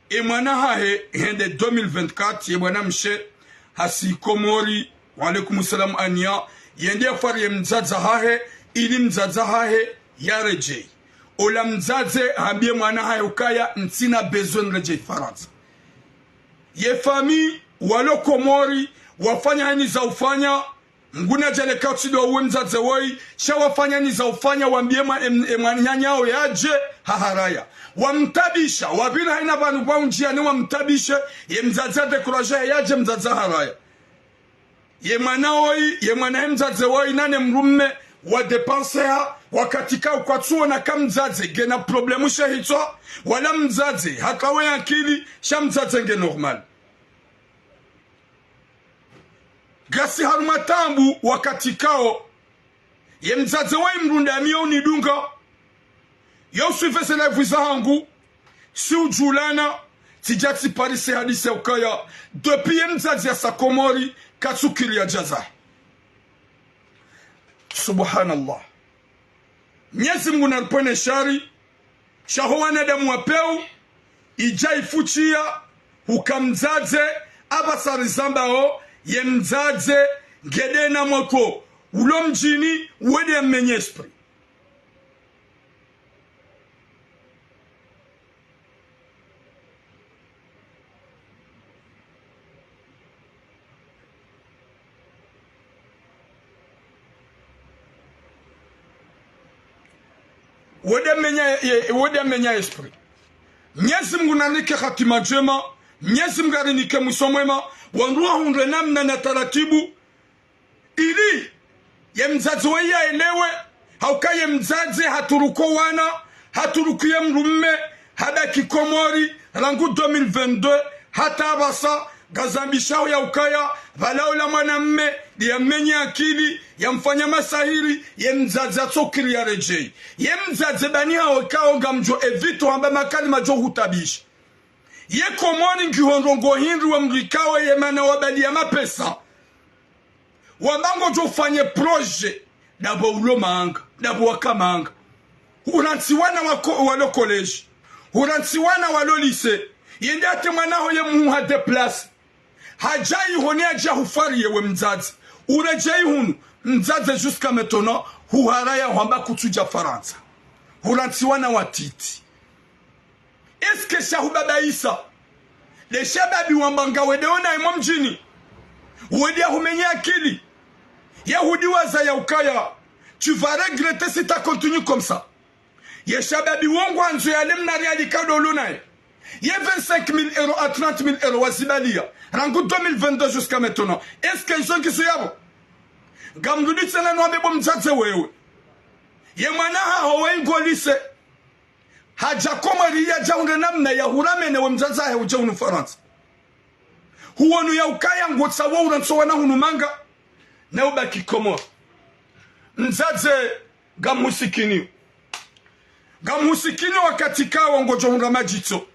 Ye mwana hahe, hende deux mille vingt-quatre, ye mwana mshe, hasihi Komori, wa alaikum salam Ania, yende yafwari ye mdzadze hahe, ili mdzadze hahe yaredjei. ola mdzadze hambie mwana hahe ukaya ntsina besoin niredjei Farantsa. Ye fami walo Komori wafanya haina za ufanya, nguna djaleka utsidwa uwe mdzadze woyi, sha wafanya haina za ufanya, wambie mwa-, em-, emwananyao yadje, haharaya. Wamtabisha, wapvira haina pvanu pvwa unjiani wamtabishe, ye mdzadze adécouragé yadje mdzadze haraya. Ye mwana woyi, ye mwana he mdzadze woyi, nane mdrume, wadépenser ha, wakati kao kwatsuona ka mdzadze ngena problème she hitswa, wala mdzadze hakawe akili, sha mdzadze nge normal. Ngasi harumwa taabu wakati kao, ye mdzadze woyi mdru ndami yo unidunga, yo usuivre ze live zahangu, si udjulana, tsidja tsiparise hadisi ya ukaya, depuis ye mdzadze yasa Komori, katsukiri ya djaza. Subhanallah. Mnyezi Mngu naripvwene shari, sha ho wanadamu wa pewu, idja ifutshiya, huka mdzadze, apvasa rizambao, ye mdzadze, ngede na mweko, ulo mdjini, wede ya mmenye esprit. Wede menya, ye-, wede menya esprit. Mnyezi Mngu narinike hatima ndjema, Mnyezi Mngu arinike mwiso mwema, wandru wahundre namna na taratibu, ili ye mdzadze woyi yaelewe, hauka ye mdzadze haturuku wana, haturuku ye mdrume, habaki Komori, rangu deux mille vingt-deux, hata apvasa, ngazambishao ya ukaya, pvala ola mwanamme, ya mmenye akili, ya mfanya masahiri, ye mdzadze atsukiri ya redjei. Ye mdzadze bani hao kao ngamdjo éviter hamba makalima djo hutabisha. Ye Komori ngiyo ndrongo hindri wa mrikawe ye mana wabali ya mapesa. Wamba ngodjo ufanye projet, dapvo ulo manga, dapvo waka manga. Hurantsi wana wako-, walo collège. Hurantsi wana walo lycée. Yende hata mwana ho ye muha déplacer. Hadja ihone hadja hufwariye we mdzadze. Uredjei hunu, mdzadze jusqu'à maintenant, huharaya hwamba kutsudja Farantsa. Hurantsi wana watiti. Est-ce que sha hubabaisa? Le shababi wamba ngawe de ona imo mdjini. Wede ya humenye akili. Ya hudiwaza ya ukaya, tu vas regretter si t'as continué comme ça. Ye shababi wo ngwandzo yale mnari alikado ulo naye. Ye vingt-cinq mille euros à trente mille euros wazibaliya. Rangu deux mille vingt-deux jusqu'à maintenant. Est-ce que izo ngizo yapvo? Ngamrudi tsena nwambe bo mdzadze wewe. Ye mwana haho we ngo lycée. Hadja Komori yadja hundre namna ya huramene we mdzadze hahe udje hunu Farantsa. Huwonu ya ukaya ngotsawo urantso wana hunu manga, na ubaki Komori. Mdzadze ngamhusikini. Ngamhusikini wakati kawo ngodjo hundra madjitso.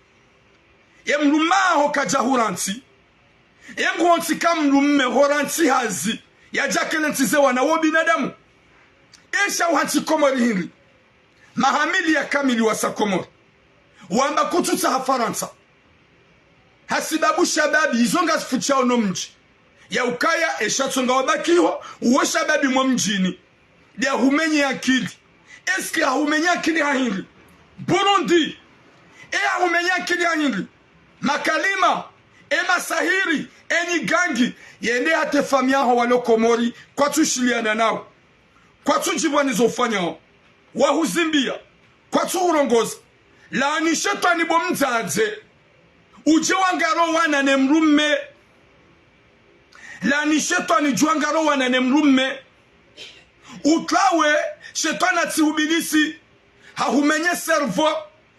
Ye mdrume haho kadja hurantsi. Ye nguhontsi ka mdrume horantsi hazi. Yadja kele ntsi ze wana wo binadamu. Esha uhantsi Komori hindri. Mahamili ya kamili wasa Komori. Wamba kutsutsaha Farantsa. Hasibabu shababi, izo ngazifutshao no mdji. Ya ukaya, esha tsonga wabaki ho, uwo shababi mwa mdjini. Nde ahumenye akili. Est-ce que ahumenye akili ha hindri? Burundi. E ahumenye akili ha hindri? Makalima, e masahiri, e nyigangi, yende hata famiyi yaho walo Komori, kwatsushiliana nawo. Kwatsudjibwa nizo ufanyao. Wahuzimbia. Kwatsuhurongoza. Laani shetwani bo mdzadze. Udje wangaro wana ne mdrume. Laani shetwani djwangaro wana ne mdrume. Utwawe, shetwani atsihubilisi. Hahumenye cerveau.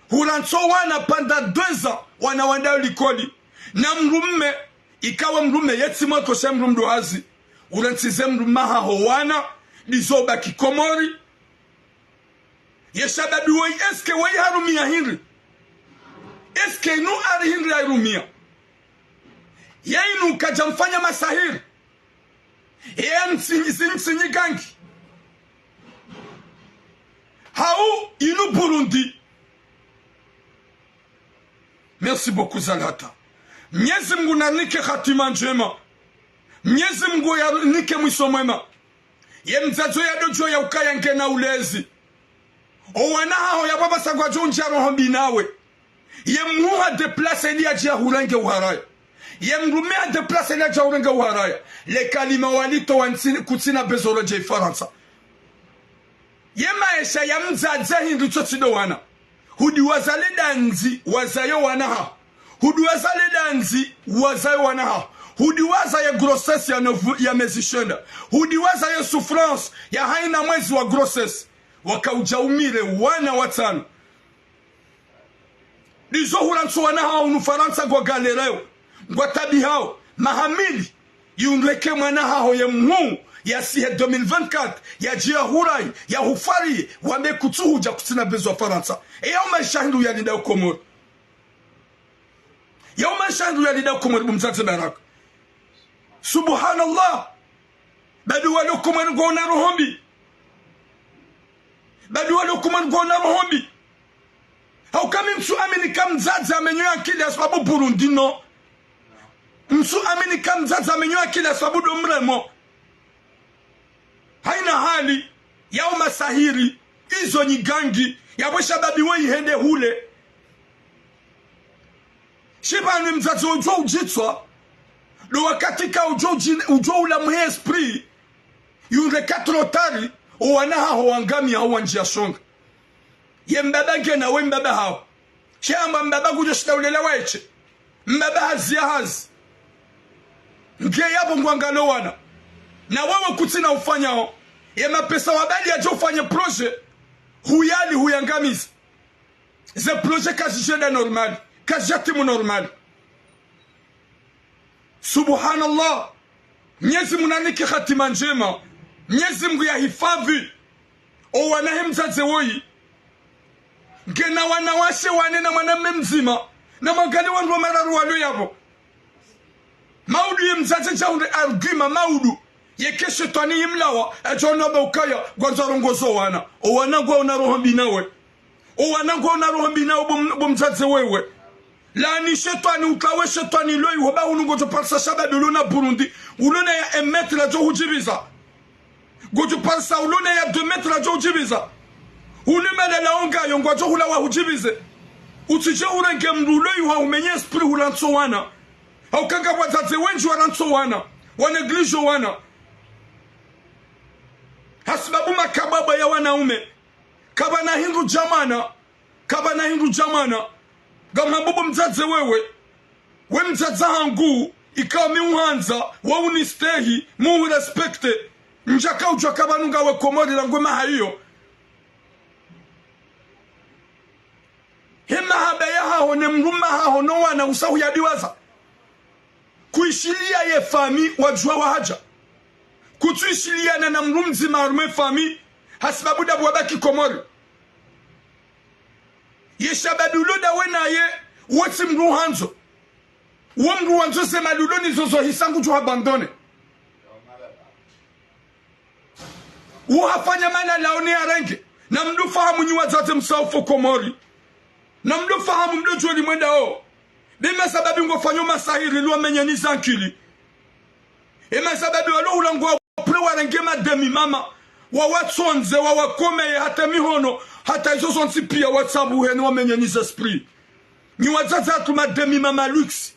Hurantso wana pendant deux ans. Wana wandao likoli. Na mdrume. Ikawe mdrume yetsi mwatoshe mdrume ndo hazi. Urantsize mdrume haho wana. Ndizo ubaki Komori. Ye shababi woyi, est-ce que woyi harumia hindri? Est-ce que inu ari hindri airumia? Ye inu kadja mfanya masahiri. Ye ntsi, zi ntsi nyigangi. Hau inu Burundi. Merci beaucoup, Zalata. Mnyezi Mngu narinike hatima ndjema. Mnyezi Mngu yarinike mwiso mwema. Ye mdzadze yadodjo ya ukaya ngena ulezi. Owana haho yapvo pvasa ngwadjo undjia roho mbi nawe. Ye mhuu ha déplacer ili yadje yahurenge uharaya. Ye mdrume ha déplacer ili yadje yahurenge uharaya. Le kalima walitowa ntsi-, kutsina besoin ladje Farantsa. Ye maesha ya mdzadze hindru tso tsi ndo wana. Hudiwaza le dandzi wazayo wana haho. Hudiwaza le dandzi wazayo wana haho. Hudiwaza ye grossesse ya novu-, ya mezi shenda. Hudiwaza ye souffrance ya haina mwezi wa grossesse. Waka udja umire wana watsanu. Ndizo hula ntso wana haho hunu Farantsa ngwa galéreo, ngwa tabihao, maha mili, yundreke mwana haho ye mhuu, yasihe deux mille vingt-quatre, yadje yahurayi, yahufwariye, wambe kutsuhudja kutsina besoin Farantsa. Eya umaesha hindru yalindao Komori. Ya umaesha hindru yalindao Komori bo mdzadze Baraka. Subhanallah. Badi walo Komori ngwaona roho mbi. Badi walo Komori ngwaona roho mbi. Hauka mi ntsu amini ka mdzadze amenywa akili ha sababu Burundi no. Ntsu amini ka mdzadze amenywa akili ha sababu ndo mremo. Haina hali, yao masahiri, izo nyigangi, yapvo shababi we ihende hule. Shipvanu mdzadze udjo udjitswa, ndo wakati ka udjo udji-, udjo ula mwe esprit, yundreka trop tard, owana haho wangamiya hau wandjia shonga. Ye mbaba ngena we mbaba haho. She amba mbaba ngudjo shinda ulela waeshe. Mbaba hazi ya hazi. Nge yapvo ngwangalo wana. Na wewe kutsina ufanyao. Ye mapesa wabali yadjo ufanye projet. Huyali huyangamiza. Ze projet kazidjenda normal. Kazidjatimu normal. Subhanallah. Mnyezi Mungu nanike hatima ndjema. Mnyezi Mungu yahifadhi. Owana he mdzadze woyi. Ngena wana washe wane na mwanamme mdzima. Na mwangalie wandru wa mararu walo yapvo. Maudu ye mdzadze djahundre argument maudu. Yeke shetwani yimlawa, yadjo ona ba ukaya, ngwandzo arongoze owana. Owana ngwaona roho mbi nawe. Owana ngwaona roho mbi nawe bo m-, bo mdzadze wewe. Laani shetwani, utlawe shetwani loyi, hoba hunu ngodjo parisa shababi ulona Burundi, ulona ya un mètre ladjo hudjibiza. Ngodjo parisa ulona ya deux mètres ladjo hudjibiza. Ule malala ongayo ngwadjo hula wahudjibize. Utsidje urenge mdru loyi wahumenye esprit hula ntso wana. Hauka nga wadzadze wendji wala ntso wana. Wa néglige wana. Ha sababu makabwabwa ya wanaume. Kapvana hindru dja mwana. Kapvana hindru dja mwana. Ngamhambo bo mdzadze wewe. We mdzadze hangu, ikao mi uhandza, wa unistehi, mi uhurespecte. Ndjaka udjua ka pvanu ngawe Komori la ngwe maha iyo. He mahaba yahaho ne mdrume haho no wana usa huyadiwaza. Kuishiliya ye fami wadjua wahadja. Kutsuishiliyana na mdru mdzima harumwa ye fami, ha sababu ndapvo wabaki Komori. Ye shababi ulo ndawe naye, wo tsi mdru uhandzo. Wo mdru wandzo ze mali ulo nizo zo hisa ngudjo abandonner. Wo hafanya malala one yarenge. Na mdru fahamu nyi wadzadze msaufu Komori. Na mdru fahamu mdru djoli mwendao. Be masababi ngwafanyao masahiri ili wamenye ni zankili. E masababi walo hula ngwa prêt warenge ma demi-maman. Wawatsondze, wawakomeye hata mihono, hata izo zontsi piya watsabuhe ni wamenye ni zesprit. Nyi wadzadze hatru ma demi-maman luxe.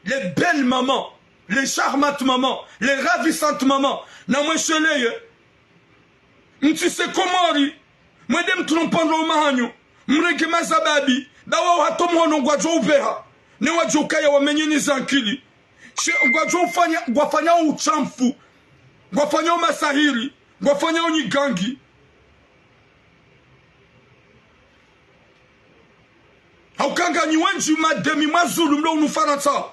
Les belles mamans, les charmantes mamans, les ravissantes mamans. Na mwesheleye. Mtsise Komori, mwende mtrompe ndro mahanyu, mrenge masababi, ba wao hata muhono ngwadjo ubeha, ne wadjo ukaya wamenye ni zankili. She ngwadjo ufanya, ngwafanyao utshafu, ngwafanyao masahiri, ngwafanyao nyigangi. Hauka nganyi wendji ma demi-maman zulu mlo hunu Farantsa.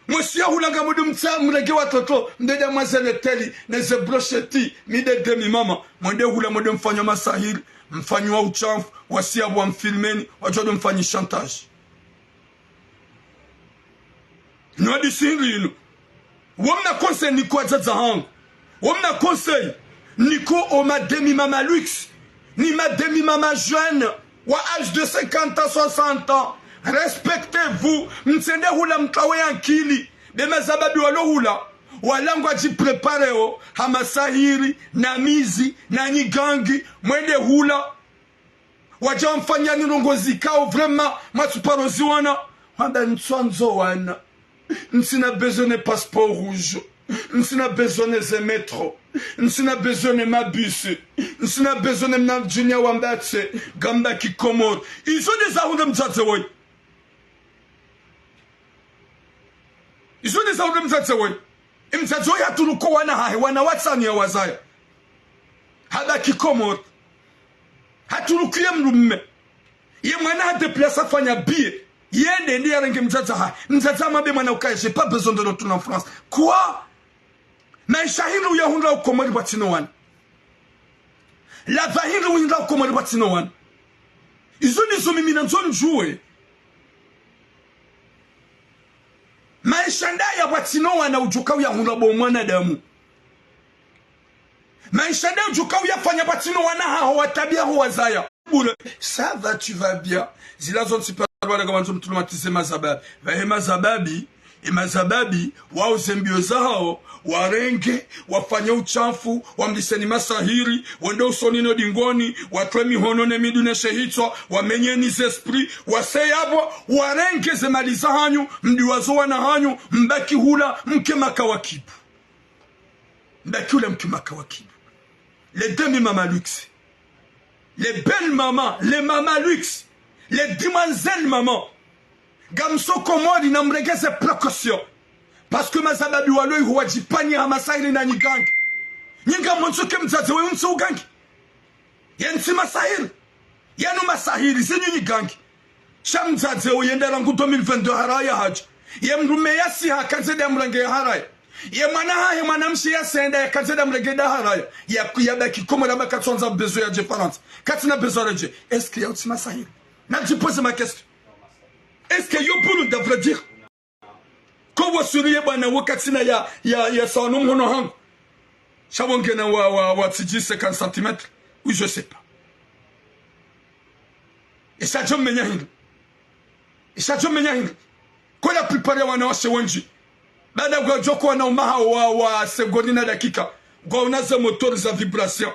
Mwesiya hula ngamwende mtsa mrenge watoto, nde demoiselle telle, ne ze brochettes, mi nde demi-maman. Mwende hula mwende mfanyao masahiri, mfanyao utshafu, wasiya bo wamfilmeni, wadjo ndo mfanyi chantage. No hadisi hindri inu. Wo mna conseil niko wadzadze hangu. Wo mna conseil niko o ma demi-maman luxe. Ni ma demi-maman jeune. Wa âge de cinquante ans, soixante ans. Respectez-vous. Mtsende hula mtsawe yankili. Be masababi walo hula. Wala ngwadji prépareo. Ha masahiri, na mizi, na nyigangi. Mwende hula. Wadja wamfanyani ndrongo zikao vraiment, matsuparo ziwana. Hwamba ntsuandzo wana. Ntsina besoin ne passeport rouge. Ntsina besoin ne ze métro. Ntsina besoin ne mabus. Ntsina besoin ne mna Junior wambatse. Ngam baki Komori. Izo nde zahundra mdzadze woyi. Izo nde zahundra mdzadze woyi. Mdzadze woyi haturuku wana hahe, wana watsanu ya wazaya. Habaki Komori. Haturuku ye mdrume. Ye mwana ha déplacer hafanya billet. Yende, yende yarenge mdzadze hahe. Mdzadze hamwambe mwana ukaya, j'ai pas besoin de retourner en France. Quoi? Maesha hindri uyahundra Komori pvatsina wana? Lapva hindri uhindra Komori pvatsina wana? Izo ndizo mimi nandzo ndjuwe. Maesha ndaya pvatsina wana udjuka uyahundra bo mwanadamu? Maesha ndaya udjuka uyafanya pvatsina wana haho wa tabiya ho wazaya? Bure. Ça va, tu vas bien. Zila zontsi pia rwanda kamandzo mtraumatisé mazababi. Pvahe mazababi, e mazababi, wao ze mbio zahao, warenge, wafanye uchafu, wamliseni masahiri, wende usoni no dingoni, watwe mihono ne mindru ne she hitswa, wamenyeni ze esprit, waseye apvo, warenge ze mali zahanyu, mdiwazo wana hanyu, mbaki hula, mke makawakibu. Mbaki hula mke makawakibu. Les demi-mamans luxe. Les belles-mamans, les mamans luxe. Les demoiselles-mamans. Ngamso Komori namrenge ze précaution. Parce que mazababi walo iho wadjipanya ha masahiri na nyigangi. Nyi ngamwandzo ke mdzadze woyi untsi ugangi? Yentsi masahiri. Yanu masahiri, zinyu nyigangi. Sha mdzadze woyi yende rangu deux mille vingt-deux haraya hadja. Ye mdrume yasiha kandze nda mrenge ya haraya. Ye mwana hahe mwanamshe yasenda ya kandze nda mrenge nda haraya. Ya, yabaki Komori amba katsuandza besoin yadje Farantsa. Katsina besoin redje. Est-ce que yautsi masahiri? Nadjipoze ma question. Est-ce que yo bulu nda vrai dire? Ko wasuriye bwana wo katsina ya, ya, ya sawa no mhono hangu. Sha wo ngena wa, wa, wa tsidji cinquante centimètres. Oui, je sais pas. Isha djo menya hindri. Isha djo menya hindri. Ko la plupart ya wanawashe wendji. Baada ngwadjo ko wana umahao wa, wa segondi na dakika. Ngwaona ze moteur za vibration.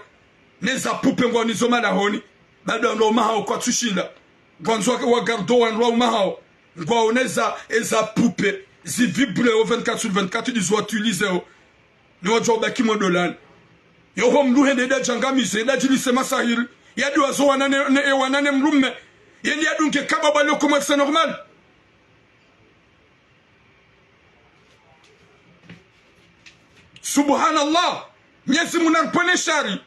Ne za poupée ngwaonizo malahoni. Baada wana umahao kwatsushinda. Ngwandzo wa gardo wandru wa umahao. Ngwaoneza eza poupée. Zi vibreo vingt-quatre sur vingt-quatre ndizo watuilizeo. Ni wadjo ubaki mwendolani. Yoho mdru hende nda djangamize, nda djilise masahiri. Yadiwazo wana ne, ne, e wana ne mdrume. Yende yadunge kababa lo Komori, c'est normal. Subhanallah. Mnyezi Mungu naripvwene shari.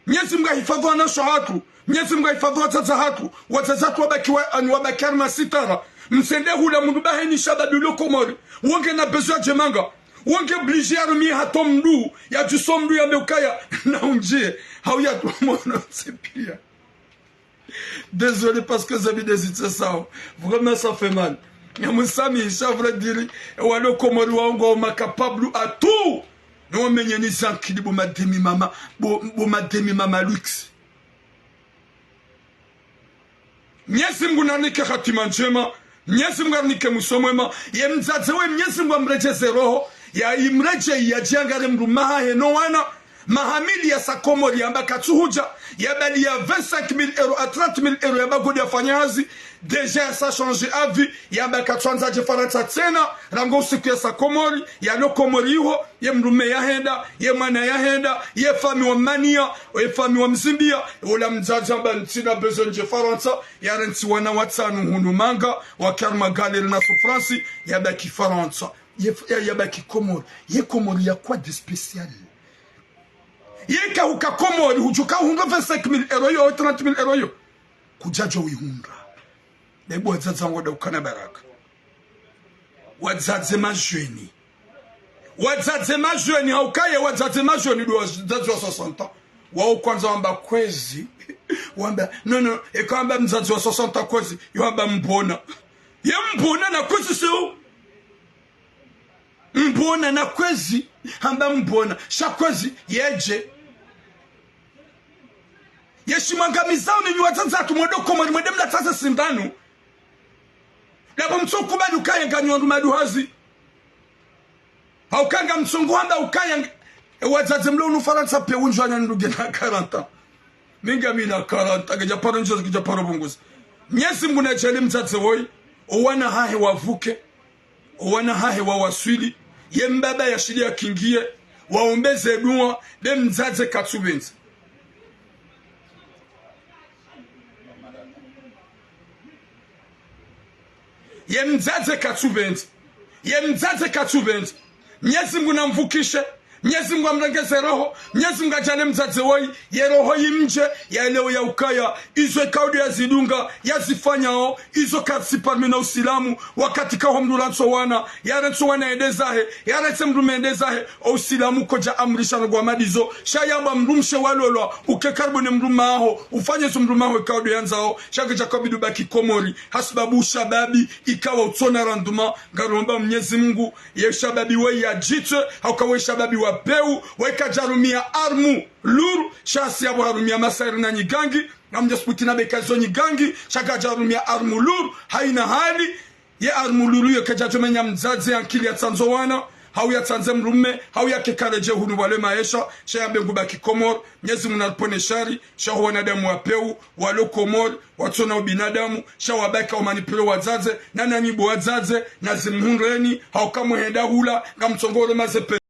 Mnyezi Mungu ahifadhwi wanawashe hatru. Mnyezi Mungu ahifadhwi wadzadze hatru. Wadzadze hatru wabaki wa, ani wabaki harumwa sitara. Msende hula mdru baheni shababi lo Komori. Wo ngena besoin yadje manga. Wo nge obligé yarumie hata mdru. Yadjuso mdru yambe ukaya. Na undjie. Hau yatru mono tsipia. Désolé parce que zabide zitse sawa. Vraiment, ça fait mal. Ngamsamihi, ça vrai dire, e walo Komori wao ngwao ma capable à tout. No wamenye ni zankili bo ma demi-maman, bo, bo ma demi-maman luxe. Mnyezi Mungu narinike hatima ndjema, Mnyezi Mungu arinike mwiso mwema, ye mdzadze woyi Mnyezi Mungu amredjeze roho, ya imredjei yadje yangare mdrume wahahe no wana, maha mili yasa Komori yamba katsuhudja, yabali ya vingt-cinq mille euros à trente mille euros yamba ngudjo fanya hazi, déjà yasa changer avis, yamba katsuandza yadje Farantsa tsena, rangu usiku yasa Komori, yalo Komori iho, ye mdrume yahenda, ye mwana yahenda, ye fami wammania, ye fami wamzimbia, wola mdzadze amba ntsina besoin ndje Farantsa, yarantsi wana watsanu hunu manga, waki harumwa galère na souffrance, yabaki Farantsa. Ye, ya, yabaki Komori. Ye Komori ya quoi de spécial? Yeka huka Komori, hudjuka uhundra vingt-cinq mille euros yo, trente mille euros yo. Kudjadjo wihundra. Naibu wadzadze wangu wada ukana baraka. Wadzadze madjeni. Wadzadze madjeni, haukaye wadzadze madjeni ndo wadzadze wa soixante ans. Wao kwandza wamba kwezi. Wamba, non, non, eka wamba mdzadze wa soixante ans kwezi, yo wamba mbona. Ye mbona na kwezi seo. Mbona na kwezi, hamba mbona. Sha kwezi, yedje. Yeshi mwangamizao ni nyi wadzadze hatru mwendo Komori mwende mlatsaze sindanu. Ndapvo mtsokubali ukaya nganyi wandru maduhazi. Hauka ngamtsongo hamba ukaya ng-, e wadzadze mlo hunu Farantsa pe undjwanya ndruge na quarante ans. Mi ngamina quarante, kedja paro ndjozi, kedja paro pvunguza. Mnyezi Mungu nadjaanlie mdzadze woyi, owana hahe wavuke, owana hahe wawaswili, ye mbaba yashili yakingiye, waombe ze dua, be mdzadze katsupvendza. Ye mdzadze katsupvendza. Ye mdzadze katsupvendza. Mnyezi Mungu namvukishe. Mnyezi Mungu amrengeze roho. Mnyezi Mungu adjaanlie mdzadze woyi, ye roho yimdje, yaelewe ya ukaya izo ikao ndo yazidunga, yazifanyao, izo katsi parmi na Usilamu. Wakati kaho mndru rantso wana, yarantso wana yende zahe, yarantse mdrume yende zahe, o Usilamu kodja amrisha ndrongoo hama ndizo. Sha yamba mdrumshe walolwa, uke karibu ne mdrume waho, ufanye zo mdrume waho ikao ndo yandzao, sha kedja kabidi ubaki Komori, hasibabu ushababi ikao utsona rendement. Ngaromba Mnyezi Mungu, ye ushababi woyi yadjitwe, hauka woyi ushababi wa pewu, woyi kadjarumia arme lourde, sha si yapvo harumia mashairi na nyigangi, ngamdjo subuti nambe ka izo nyigangi, sha kadjarumia arme lourde, haina hali, ye arme lourde yo kedjadjo menya mdzadze ankili yatsandzo wana, hau yatsandze mdrume, hau yake karedjei hunu pvwalo maesha, sha yambe ngu baki Komori, Mnyezi Mungu naripvonese shari, sha ho wanadamu wa pewu, walo Komori, watsona ubinadamu, sha wabaki wa manipule wadzadze, na nanyi bo wadzadze, na zimhundreni, hauka mwahenda hula, ngamtsongoro mazepe.